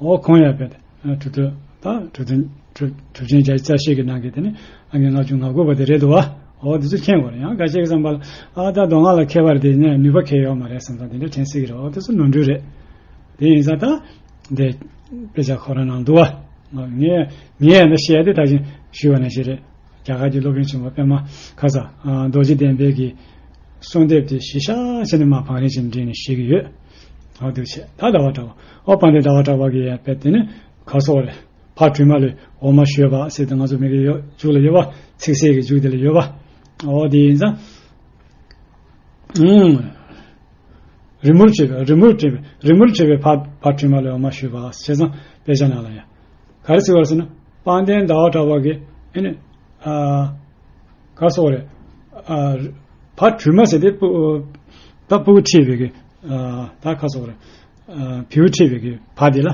འོ་ཁོང་ཡང་དཔེ་ད་གྲུབ་ཐོབ་ད་གྲུབ་ཐོབ་གྲུབ་གྲུབ་ཆེན་བརྒྱད་ཅུ་རྩ་བཞི་གི་ནང་གི་དེ་ནི་ཨ་ནི་ལྔ་བཅུ་ང་དགུ་པ་དེ་རེད་འདུག་བ། འོ་དེ་ཚོ་མཁྱེན་དགོས་རེད། ཡང་འགའ་ཤས་ཀྱི་བསམ་པ་ལ་ཨ་ད་མདོ་སྔགས་ལ་མཁས་པ་རེད་དེ་ནས་ནུས་པ་གང་ཡང་ཡོད་མ་རེད་བསམ་ཙང་དེ་འདྲ་དྲན་སྲིད་ཀྱི་རེད། འོ་དེ་ཚོ་ནོར་འཁྲུལ་རེད། དེ་ཡིན་ཙང་ད་འདི་དཔེ་ཆ་ཁོ་རང་ནང་འདུག་བ། ངས་ངས་ཡང་ན་བཤད་དེ་ད་གིན་ཞུས་པ་ནང་བཞིན་རེད། རྒྱ་གར་གྱི་སློབ་དཔོན་ཆེན་པོ་པད་མ་ཁ་ས་ཨ་རྡོ་རྗེ་གདན་པའི་གི་གསོལ་འདེབས་དེ་གཞི་བཞག་བྱས་ནས་མར་བང་རིམ་བྱས་ནས་འབྲི་ནས་བཤད་ཀྱི་ཡོད། འོ་འདུག་བྱས། ད་ཟླ་བ་གྲགས་པ། ཨོ་དཔལ་ལྡན་ཟླ་བ་གྲགས་པ་གི་ཡང་དཔེ་དེ་ནི་ག་སོགས་རེད། ཕ་གྲུས་མ་ལུས་འོ་མ་བཞོས་པ་ཟེར་དུས་ང་ཚོ་མི་གི་ཡོ་མཇུག་ལ་ཡོད་པ། ཚིག་གསལ་གྱི་མཇུག་དེ་ལ་ཡོད་པ། འོ་དེ་ཡིན་ཙང་། ཨུམ། རི་མོར་བྲིས་པའི་རི་མོར་བྲིས་པའི་རི་མོར་བྲིས་པའི་ཕ་ཕ་གྲུས་མ་ལུས་འོ་མ་བཞོས་པ་བྱས་ཙང་དཔེ་ཆ་ནང་ལ་ཡང་། ག་རེ་ཟེར་བ་ཟེར་ན། དཔལ་ལྡན་ཟླ་བ་གྲགས་པ་གིས་ཨེ་ནི། ཨ། ག་སོགས་རེད། ཨ། ཕ་གྲུས་མ་ཟེར་དེ་སྤུ། ད་སྤུ་གུ་ཁྲིད་པའི་གི། ཨ། ད་ག་སོགས་རེད། ཨ། བེའུ་ཁྲིད་པའི་གི་ཕ་དེ་ལ།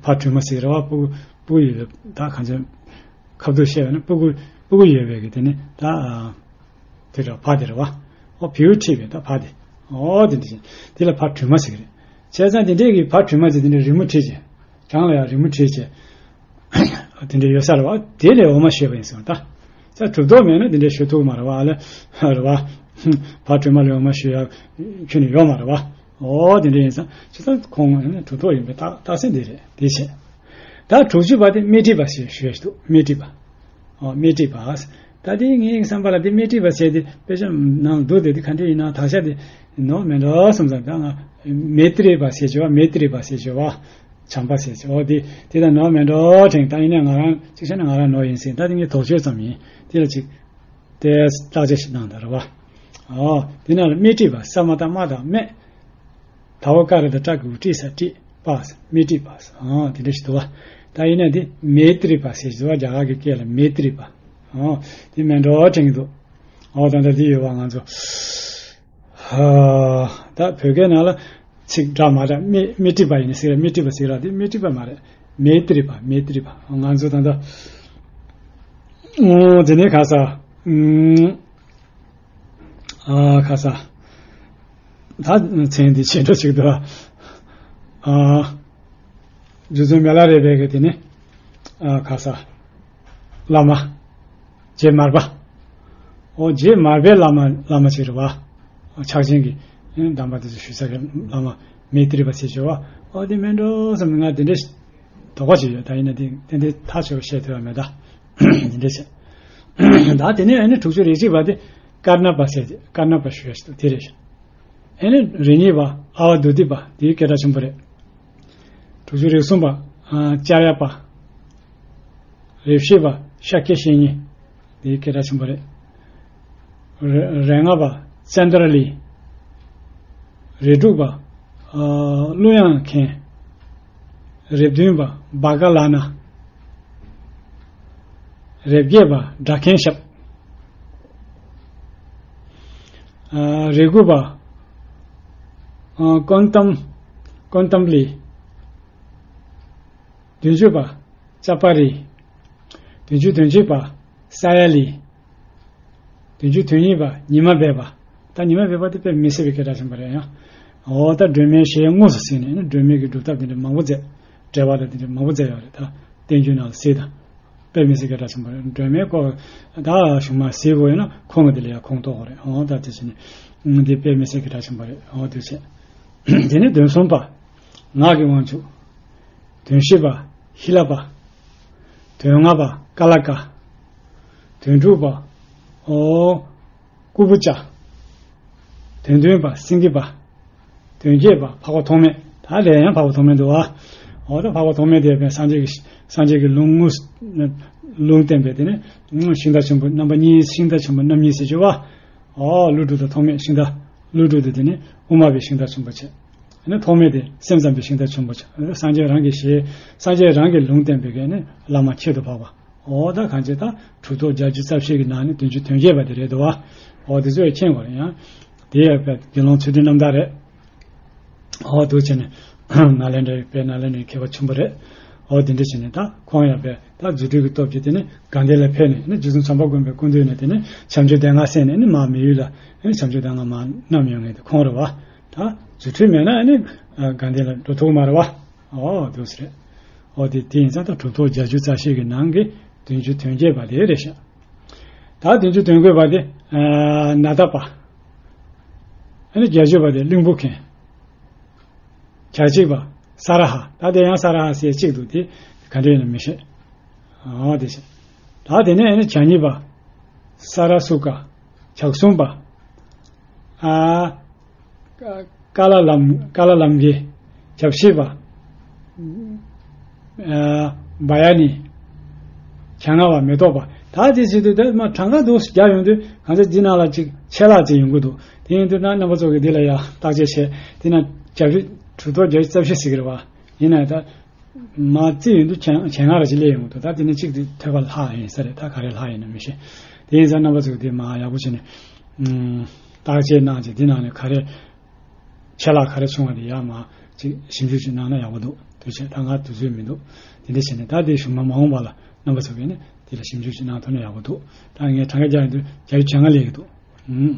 ཕ་གྲུས་མ་ཟེར་རེད་བ། སྤུ་གུ་སྤུ་གུ་ཡོད་པའི་ད་གང་ཚོད། ཁ་བསྡུར་བཤད་པ་ན་སྤུ་གུ་སྤུ་གུ་ཡོད་པའི་གི་དེ་ནི་ད། ཨ། དེ་རེད་བ། ཕ་དེ་རེད་བ། ཨོ་བེའུ་ཁྲིད་པའི་ད་ཕ་དེ། ཨོ་དེ་འདྲ་ཞིག་དེ་ལ་ཕ་གྲུས་མ་ཟེར་གི་རེད། བྱས་ཙང་དེ་འདྲས་ཀྱི་ཕ་གྲུས་མ་ཟེར་དེ་འདྲས་རི་མོ་བྲིས་བྱས། བྲང་ལ་ཡང་རི་མོ་བྲིས་བྱས། དེ་འདྲས་ཡོད་ས་རེད་བ། དེ་ལས་འོ་མ་བཞོས་པ་ཡིན་ཟེར་བ་ད། ས་གྲུབ་ཐོབ་མེད་ན་དེ་འདྲས་བཞོས་ཐུབ་མ་རེད་བ། ཨ་ལེ། རེད་བ། ཕ་གྲུས་མ་ལས་འོ་མ་བཞོས་ཡ་ཁྱོན་ནས་ཡོད་མ་རེད་བ། ཨོ་དེ་འདྲས་ཡིན་ཙང་བྱས་ཙང་ཁོང་ཨ་ནི་གྲུབ་ཐོབ་ཡིན་པའི་རྟགས་རྟགས་མཚན་དེ་རེད། དེ་བྱས། ད་དྲུག་ཅུ་པ་དེ་སྨེ་ཏྲི་པ་ཞེས་ཞུ་ཡ་ཞིག་འདུག་སྨེ་ཏྲི་པ། ཨོ་སྨེ་ཏྲི་པ། ད་དེ་ངའི་བསམ་པ་ལ་དེ་སྨེ་ཏྲི་པ་ཟེར་དེ་དཔེ་ཆ་ནང་འདུག་དེ་དེ་ག་འདྲ་ཡིན་ན་དག་ཆ་དེ་ནོར་མེད་འགྲོ་བསམ་ཙང་། ད་ང་མེ་ཏྲི་པ་ཟེར་བྱས་བ། མེ་ཏྲི་པ་ཟེར་བྱས་བ། བྱམས་པ་ཟེར་བྱས། ཨོ་དེ་དེ་ད་ནོར་མེད་འགྲོ་དྲན། ད་ཡིན་ན་ང་རང་གཅིག་བྱས་ན་ང་རང་ནོར་ཡིན་ཟེར། ད་དེ་ངས་དོགས་གཅོད་ཙམ་ཡིན། དེ་ལ་ཅིག་དེ་བརྟག་དཔྱད་ཞིག་གནང་དང་རེད་བ། ཨོ་དེ་ན་ལ་སྨེ་ཏྲི་པ། ས་མ་བཏགས་སྨ་དང་སྨེ། ད་འོ་ཀ་ར་བཏགས་ཀྲ་གི་གུ་ཏྲི་ས་ཏྲི་པ། སྨེ་ཏྲི་པ། ཨོ་དེ་འདྲ་ཞིག་འདུག་བ། ད་ཡིན་ན་དེ་མེ་ཏྲི་པ་ཟེར་གྱི་འདུག་བ། རྒྱ་གར་གྱི་སྐད་ལ་མེ་ཏྲི་པ། ཨོ་དེ་མེད་འགྲོ་དྲན་གྱི་འདུག་ཨོ་ད་ལྟ་དེ་ཡོད་བ་ང་ཚོ། ཧ། ད་བོད་སྐད་ནང་ལ་ཚིག་འདྲ་མ་འདྲ། སྨེ་སྨེ་ཏྲི་པ་ཡིན་ཟེར། སྨེ་ཏྲི་པ་ཟེར་ར་དེ་སྨེ་ཏྲི་པ་མ་རེད། མེ་ཏྲི་པ། མེ་ཏྲི་པ། ང་ཚོ་ད་ལྟ། ཨོ་དེ་ནས་ག་ས། ཨུམ། ཨ་ཁ་ས། ད་མཚན་འདི་ཆེ་འགྲོ་ཅིག་འདུག་ཨ། རྗེ་བཙུན་མི་ལ་རས་པའི་གི་དེ་ནི། ཨ་ཁ་ས། བླ་མ། རྗེ་མར་པ། ཨོ་རྗེ་མར་པའི་བླ་མ་བླ་མ་ཅིག་རེད་བ། ཕྱག་ཆེན་གྱི་གདམས་པ་དེ་ཚོ་ཞུ་ས་གི་བླ་མ་མེ་ཏྲི་པ་ཟེར་བྱས་བ། ཨོ་དེ་མེད་འགྲོ་བསམ་ནས་ང་དེ་འདྲ། དོགས་པ་ཅིག་ཡོད། ད་ཡིན་ན་དེ་ཏན་ཏན་ཐག་ཆོད་པ་བཤད་ཐུབ་ཡ་མེད་ད། འདི་འདྲ་བྱས། ད་དེ་ནས་ཨ་ནི་དྲུག་ཅུ་རེ་གཅིག་པ་དེ་ཀར་ཎ་པ་ཟེར་ཏེ་ཀར་ཎ་པ་ཞུ་ཡ་ཞིག་འདུག་དེ་རེད། ཨ་ནི་རེ་གཉིས་པ་ཨ་བ་དྷཱུ་ཏི་པ་དེའི་སྐད་གྲགས་ཆེན་པོ་རེད། དྲུག་ཅུ་རེ་གསུམ་པ་ཨ་ཙརྱ་པ། རེ་བཞི་པ་ཤཱཀྱ་བཤེས་གཉེན། དེའི་སྐད་གྲགས་ཆེན་པོ་རེད། རེ་རེ་ལྔ་པ་ཙནྡྲ་ལི། རེ་དྲུག་པ་ཨ་གླུ་དབྱངས་མཁན། རེ་བདུན་པ་བྷ་ག་ལ་ན། རེ་བརྒྱད་པ་སྒྲ་མཁན་ཞབས། ཨ་རེ་དགུ་པ་ཨ་ཀོན་ཏམ་ཀོན་ཏམ་ལི། བདུན་ཅུ་པ་ཙ་པ་རི། བདུན་ཅུ་དོན་གཅིག་པ་ས་ཡ་ལི། བདུན་ཅུ་དོན་གཉིས་པ་ཉི་མ་སྦས་པ། ད་ཉི་མ་སྦས་པ་དེ་དཔེ་མི་སྲིད་པའི་སྐད་གྲགས་ཆེན་པོ་རེད་ཡང་། འོ་ད་སྒྲོལ་མའི་ཞལ་དངོས་སུ་གཟིགས་ནས་ནི་སྒྲོལ་མའི་གི་སྒྲུབ་ཐབས་དེ་འདྲ་མང་པོ་མཛད། འགྲེལ་པ་དང་དེ་འདྲ་མང་པོ་མཛད་ཡོད་རེད། ད་བསྟན་བཅོས་ནང་ལ་གཟིགས་དང་། དཔེ་མི་སྲིད་སྐད་གྲགས་ཆེན་པོ་རེད། སྒྲོལ་མའི་སྐོར་ད་གཞུང་མ་གཟིགས་དགོས་ཡོད་ན་ཁོང་གི་དེ་ལ་ཡང་ཁུངས་གཏུགས་དགོས་རེད། འོ་ད་དེ་བྱས་ནས་འདི་དཔེ་མི་སྲིད་སྐད་གྲགས་ཆེན་པོ་རེད། འོ་ད་དེ་བྱས། དེ་ནས་དོན་གསུམ་པ། ངག་གི་དབང་ཕྱུག། དོན་བཞི་པ་ཤི་ལ་པ། དོན་ལྔ་པ་ཀ་ལ་ཀ། དོན་དྲུག་པ་ཨོ་ཀུ་བུ་ཅ། དོན་བདུན་པ་སེང་གེ་པ། དོན་བརྒྱད་པ་འཕགས་པ་ཐོགས་མེད། ད་ལན་ཡང་འཕགས་པ་ཐོགས་མེད་འདུག་ཨ། འོ་ད་འཕགས་པ་ཐོགས་མེད་དེ་བས་སངས་རྒྱས་ཀྱི་སངས་རྒྱས་ཀྱི་ལུང་དངོས་ལུང་བསྟན་པའི་དེ་ནི་ཤིང་རྟ་ཆེན་པོ་རྣམ་པ་གཉིས། ཤིང་རྟ་ཆེན་པོ་རྣམ་གཉིས་ཟེར་གྱི་བ། ཨོ་ཀླུ་སྒྲུབ་དང་ཐོགས་མེད་ཤིང་རྟ། ཀླུ་སྒྲུབ་དེ་དེ་ནི་དབུ་མ་པའི་ཤིང་རྟ་ཆེན་པོ་བྱས། ཨ་ནི་ཐོགས་མེད་དེ་སེམས་ཙམ་པའི་ཤིང་རྟ་ཆེན་པོ་བྱས། སངས་རྒྱས་རང་གི་ཞལ། སངས་རྒྱས་རང་གི་ལུང་བསྟན་པའི་གི་ནི་བླ་མ་ཁྱད་དུ་འཕགས་པ། འོ་ད་གང་ཅི་ད་གྲུབ་ཐོབ་བརྒྱད་ཅུ་རྩ་བཞི་གི་ནང་ནས་བདུན་ཅུ་དོན་བརྒྱད་པ་དེ་རེད་འདུག་བ། འོ་དེ་ཚོས་མཁྱེན་དགོས་རེད་ཡང་། དེ་ཡང་དཔེ་དགེ་སློང་ཚུལ་ཁྲིམས་རྣམ་དག་རེད། འོ་འདུག་བྱས་ནས་ནཱ་ལེནྡྲའི་དཔེ་ནཱ་ལེནྡྲའི་མཁས་པ་ཆེན་པོ་རེད། འོ་དེ་འདྲ་བྱས་ནས་ད་ཁོང་ཡང་དཔེ་ད་རྫུ་འཕྲུལ་གྱི་སྟོབས་ཀྱིས་དེ་ནས་དགའ་ལྡན་ལ་ཕེབས་ནས་ནི་རྗེ་བཙུན་བྱམས་པ་མགོན་པོའི་སྐུ་མདུན་ནས་དེ་ནས་བྱམས་ཆོས་སྡེ་ལྔ་གསན་ནས་ནི་མར་མི་ཡུལ་ལ་ནི་བྱམས་ཆོས་སྡེ་ལྔ་མར་བསྣམས་ཡོང་མཁན་དེ་ཁོང་རེད་བ། ད་རྫུ་འཕྲུལ་མེད་ན་ནི་དགའ་ལྡན་ལ་འགྲོ་ཐུབ་མ་རེད་བ། འོ་འདུག་སེ་རེད། འོ་དེ་དེ་ཡིན་ཙང་ད་གྲུབ་ཐོབ་བརྒྱད་ཅུ་རྩ་བཞི་གི་ནང་གི་བདུན་ཅུ་དོན་བརྒྱད་པ་དེ་རེད་ཤག་ད་བདུན་ཅུ་དོན་དགུ་པ་དེ་ནཱ་ད་པ། ཨ་ནི་བརྒྱད་ཅུ་པ་དེ་གླིང་བུ་མཁན། གྱ་གཅིག་པ་ས་ར་ཧ། ད་དེ་ཡང་ས་ར་ཧ་ཟེར་གཅིག་འདུག་དེ་ག་འདྲ་ཡིན་ན་མི་ཤེས། འོ་དེ་ཤེས། ད་དེ་ནས་ཨ་ནི་གྱ་གཉིས་པ་ས་ར་སུ་ཀ། གྱ་གསུམ་པ་ཨ། ཀ་ལ་ལམ་ཀ་ལ་ལམ་གྱི། གྱ་བཞི་པ་ཨ་བ་ཡ་ནི། གྱ་ལྔ་པ་མེ་ཏོག་པ། ད་དེ་བྱེད་དུས་ད་མ་གྲངས་ཀ་འདུག་རྒྱག་ཡོང་དུས་གང་ཚེ་འདི་ནང་ལ་ཅིག་ཆད་ལྷག་ཅིག་ཡོང་གི་འདུག་དེ་ཡིན་དུས་ན་རྣམ་པ་ཚོ་གིས་འདི་ལ་ཡ་བརྟག་དཔྱད་བྱས། དེ་ན་བརྒྱད་ཅུ་གྲུབ་ཐོབ་བརྒྱད་ཅུ་རྩ་བཞི་ཟེར་གི་རེད་བ། ཡིན་ན་ད་མ་བརྩིས་ཡོང་དུས་གྱ་གྱ་ལྔ་ར་ཅིག་སླེབས་ཡོང་གི་འདུག་ད་དེ་ནས་གཅིག་དེ་ཐོས་པ་ལྷག་ཡིན་ས་རེད། ད་ག་རེ་ལྷག་ཡིན་ན་མི་ཤེས། དེ་ཡིན་ཙང་རྣམ་པ་ཚོ་གིས་དེ་མ་ཡག་པོ་བྱས་ནས་བརྟག་དཔྱད་གནང་བྱས། དེ་ནང་ནས་ག་རེ་ཆད་ལྷག་ག་རེ་བྱུང་བ་དེ་ཡར་མར་ཅིག་ཞིབ་འཇུག་ཅིག་གནང་ན་ཡག་པོ་འདུག་དུས་ཆེན་ད་ང་དུས་ཚོད་མི་འདུག་དེ་འདྲ་བྱས་ནས་ད་དེ་གཞུག་མ་མ་འོངས་པ་ལ་རྣམ་པ་ཚོ་གིས་ནི་དེ་ལ་ཞིབ་འཇུག་ཅིག་གནང་ཐུབ་ན་ཡག་པོ་འདུག་ད་ངས་གྲངས་ཀ་རྒྱག་ཡོང་དུས་བརྒྱད་ཅུ་གྱ་ལྔ་སླེབས་ཀྱི་འདུག་ཨུམ།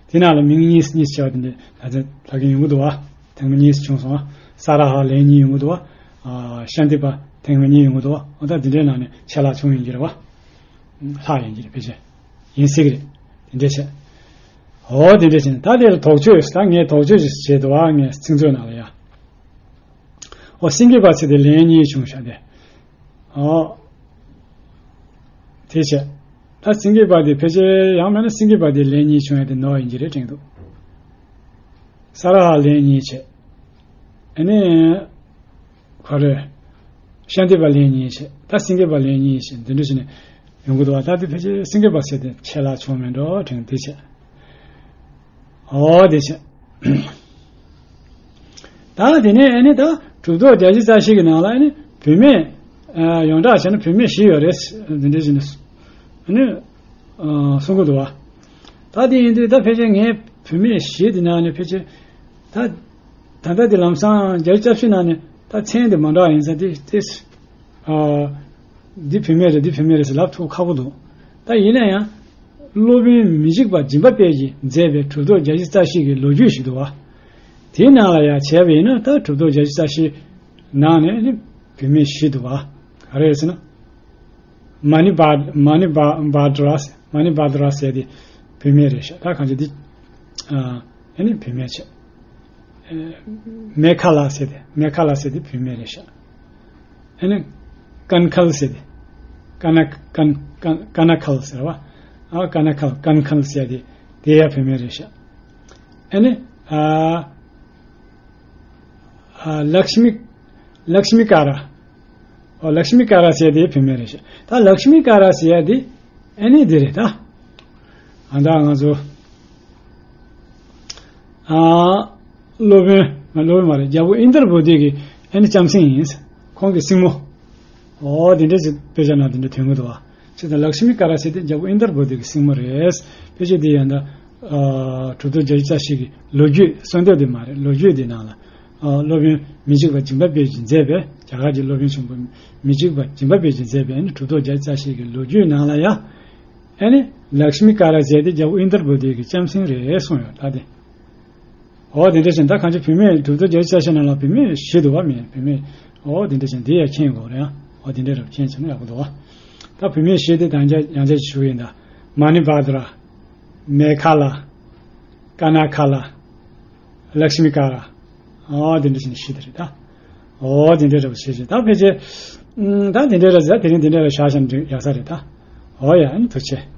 དེ་ནང་ལ་མིང་གཉིས་གཉིས་བྱས་པ་དེ་འདྲ་ད་ལྟ་ལྷག་གི་ཡོང་གི་འདུག་བ། ཐེངས་མ་གཉིས་བྱུང་སོང་བ། ས་ར་ཧ་ལན་གཉིས་ཡོང་གི་འདུག་བ། ཨ་ཤཱནྟི་པ་ཐེངས་མ་གཉིས་ཡོང་གི་འདུག་བ། འོ་ད་དེ་འདྲའི་ནང་ནས་ཆད་ལྷག་བྱུང་ཡིན་གྱི་རེད་བ། ལྷག་ཡིན་གྱི་རེད། ཕལ་ཆེར་ཡིན་སྲིད་ཀྱི་རེད། དེ་འདྲ་བྱས། འོ་དེ་འདྲ་བྱས་ནས་ད་དེ་ལ་དོགས་གཅོད་ད་ངས་དོགས་གཅོད་ཅིག་བྱས་འདུག་བ། ངས་ཚིག་མཛོད་ནང་ལ་ཡ། འོ་སེང་གེ་པ་ཚེ་དེ་ལན་གཉིས་བྱུང་ཤག་དེ། འོ། དེ་བྱས། ད་སེང་གེ་པ་དེ་ཕལ་ཆེར་ཡང་མིན་ན་སེང་གེ་པ་དེ་ལན་གཉིས་བྱུང་ཡ་དེ་ནོར་ཡིན་གྱི་རེད་དྲན་འདུག་ས་ར་ཧ་ལན་གཉིས་བྱས། ཨ་ནི། ག་རེ། ཤཱནྟི་པ་ལན་གཉིས་བྱས། ད་སེང་གེ་པ་ལན་གཉིས་བྱས། འདི་འདྲ་བྱས་ནས་ཡོང་གི་འདུག་བ། ད་དེ་ཕལ་ཆེར་སེང་གེ་པ་ཟེར་དེ་ཆད་ལྷག་བྱུང་མེད་འགྲོ་དྲན་དེ་བྱས། འོ་དེ་བྱས། ད་དེ་ནས་ཨ་ནི་ད་གྲུབ་ཐོབ་བརྒྱད་ཅུ་རྩ་བཞི་གི་ནང་ལ་ཨ་ནི་བུད་མེད་ཡོངས་གྲགས་བྱས་ན་བུད་མེད་བཞི་ཡོད་རེད། འདི་འདྲ་བྱས་ནས་ཨ་ནི་གསུང་གི་འདུག་བ། ད་དེ་ཡིན་དུས་ད་ཕལ་ཆེར་ངས་བུད་མེད་བཞི་དེ་ནང་ནས་ཕལ་ཆེར་ད་ད་ལྟ་དེ་ལམ་སང་བརྒྱད་ཅུ་རྩ་བཞི་ནང་ནས་ད་མཚན་དེ་མ་འདྲ་ཡིན་ཙང་དེ་དེ་ཨ་འདི་བུད་མེད་རེད། འདི་བུད་མེད་རེད་ཟེར་ལབ་ཐུབ་ཁག་པོ་འདུག་ད་ཡིན་ན་ཡང་སློབ་དཔོན་མི་འཇིགས་པ་སྦྱིན་པ་དཔལ་གྱིས་མཛད་པའི་གྲུབ་ཐོབ་བརྒྱད་ཅུ་རྩ་བཞི་གི་ལོ་རྒྱུས་ཤིག་འདུག་བ། དེའི་ནང་ལ་ཡང་བྱས་པ་ཡིན་ན་ད་གྲུབ་ཐོབ་བརྒྱད་ཅུ་རྩ་བཞི་ནང་ནས་ནི་བུད་མེད་བཞི་འདུག་བ། ག་རེ་རེད་ཟེར་ན། མ་ཎི་བྷ་མ་ཎི་བྷ་བྷ་དྲ་མ་ཎི་བྷ་དྲ་ཟེར་དེ་བུད་མེད་རེད་ཤག་ད་གང་ཅི་འདི་ཨ་ནི་བུད་མེད་བྱས། མེ་ཁ་ལ་ཟེར་དེ་མེ་ཁ་ལ་ཟེར་དེ་བུད་མེད་རེད་ཤག་ཨ་ནི་ཀན་ཁལ་ཟེར་དེ། ཀ་ན་ཀན་ཀན་ཀ་ན་ཁལ་ཟེར་བ། ཨ་ཀ་ན་ཁལ་ཀན་ཁལ་ཟེར་དེ་དེ་ཡང་བུད་མེད་རེད་ཤག་ཨ་ནི་ཨ་ཨ་ལཀྵྨི་ལཀྵྨི་ཀ་ར། ཨོ་ལཀྵྨི་ཀ་ར་ཟེར་དེ་བུད་མེད་རེད་ཤག་ད་ལཀྵྨི་ཀ་ར་ཟེར་དེ་ཨ་ནི་དེ་རེད་ད། ཨ་ད་ང་ཚོ་ཨ་སློབ་དཔོན་སློབ་དཔོན་མ་རེད། རྒྱལ་པོ་ཨིནྡྲ་བྷུ་ཏི་གི་ཨ་ནི་ལྕམ་སྲིང་ཡིན། ཁོང་གི་སྲིང་མོ། ཨོ་དེ་འདྲ་ཞིག་དཔེ་ཆ་ནང་དེ་འདྲ་ཐོན་གི་འདུག་བ། ཅི་ད་ལཀྵྨི་ཀ་ར་ཟེར་དེ་རྒྱལ་པོ་ཨིནྡྲ་བྷུ་ཏི་གི་སྲིང་མོ་རེད། ཕལ་ཆེར་དེ་ཡང་ད་ཨ་གྲུབ་ཐོབ་བརྒྱད་ཅུ་རྩ་བཞི་གི་ལོ་རྒྱུས་གསོལ་འདེབས་དེ་མ་རེད། ལོ་རྒྱུས་དེ་ནང་ལ་ཨ་སློབ་དཔོན་མི་འཇིགས་པ་སྦྱིན་པ་དཔལ་གྱིས་མཛད་པའི་རྒྱ་གར་གྱི་སློབ་དཔོན་ཆེན་པོ་མི་འཇིགས་པ་སྦྱིན་པ་དཔལ་གྱིས་མཛད་པའི་ཨ་ནི་གྲུབ་ཐོབ་བརྒྱད་ཅུ་རྩ་བཞི་གི་ལོ་རྒྱུས་ནང་ལ་ཡང་ཨ་ནི་ལཀྵྨི་ཀ་ར་ཟེར་དེ་རྒྱལ་པོ་ཨིནྡྲ་བྷུ་ཏི་གི་ལྕམ་སྲིང་རེད་གསུངས་ཡོད་ད་དེ། ཨོ་དེ་འདྲ་བཞིན་ད་གང་ཅི་བུད་མེད་གྲུབ་ཐོབ་བརྒྱད་ཅུ་རྩ་བཞི་ནང་ལ་བུད་མེད་བཞི་འདུག་བ། མེད་བུད་མེད། ཨོ་དེ་འདྲ་བཞིན་དེ་ཡང་མཁྱེན་དགོས་རེད། ཨོ་དེ་འདྲ་རབ་མཁྱེན་བྱས་ན་ཡག་པོ་འདུག་བ། ད་བུད་མེད་བཞི་དེ་ད་ཡང་བསྐྱར་ཞུ་ཡིན་ད། མ་ཎི་བྷ་དྲ། མེ་ཁ་ལ། ཀ་ན་ཁ་ལ། ལཀྵྨི་ཀ་ར། ཨོ་དེ་འདྲ་བཞིན་བཞི་དེ་རེད་ད། ཨོ་དེ་འདྲ་རབ་བྱས་བྱས་ད་ཕལ་ཆེར་ཨུམ་ད་དེ་འདྲ་རེད་ཟེར། དེ་རིང་དེ་འདྲ་རབ་བཞག་བཞག་ན་ཡག་ས་རེད་ད། ཨོ་ཡ་ཨ་ནི་ཐུགས་རྗེ་ཆེ།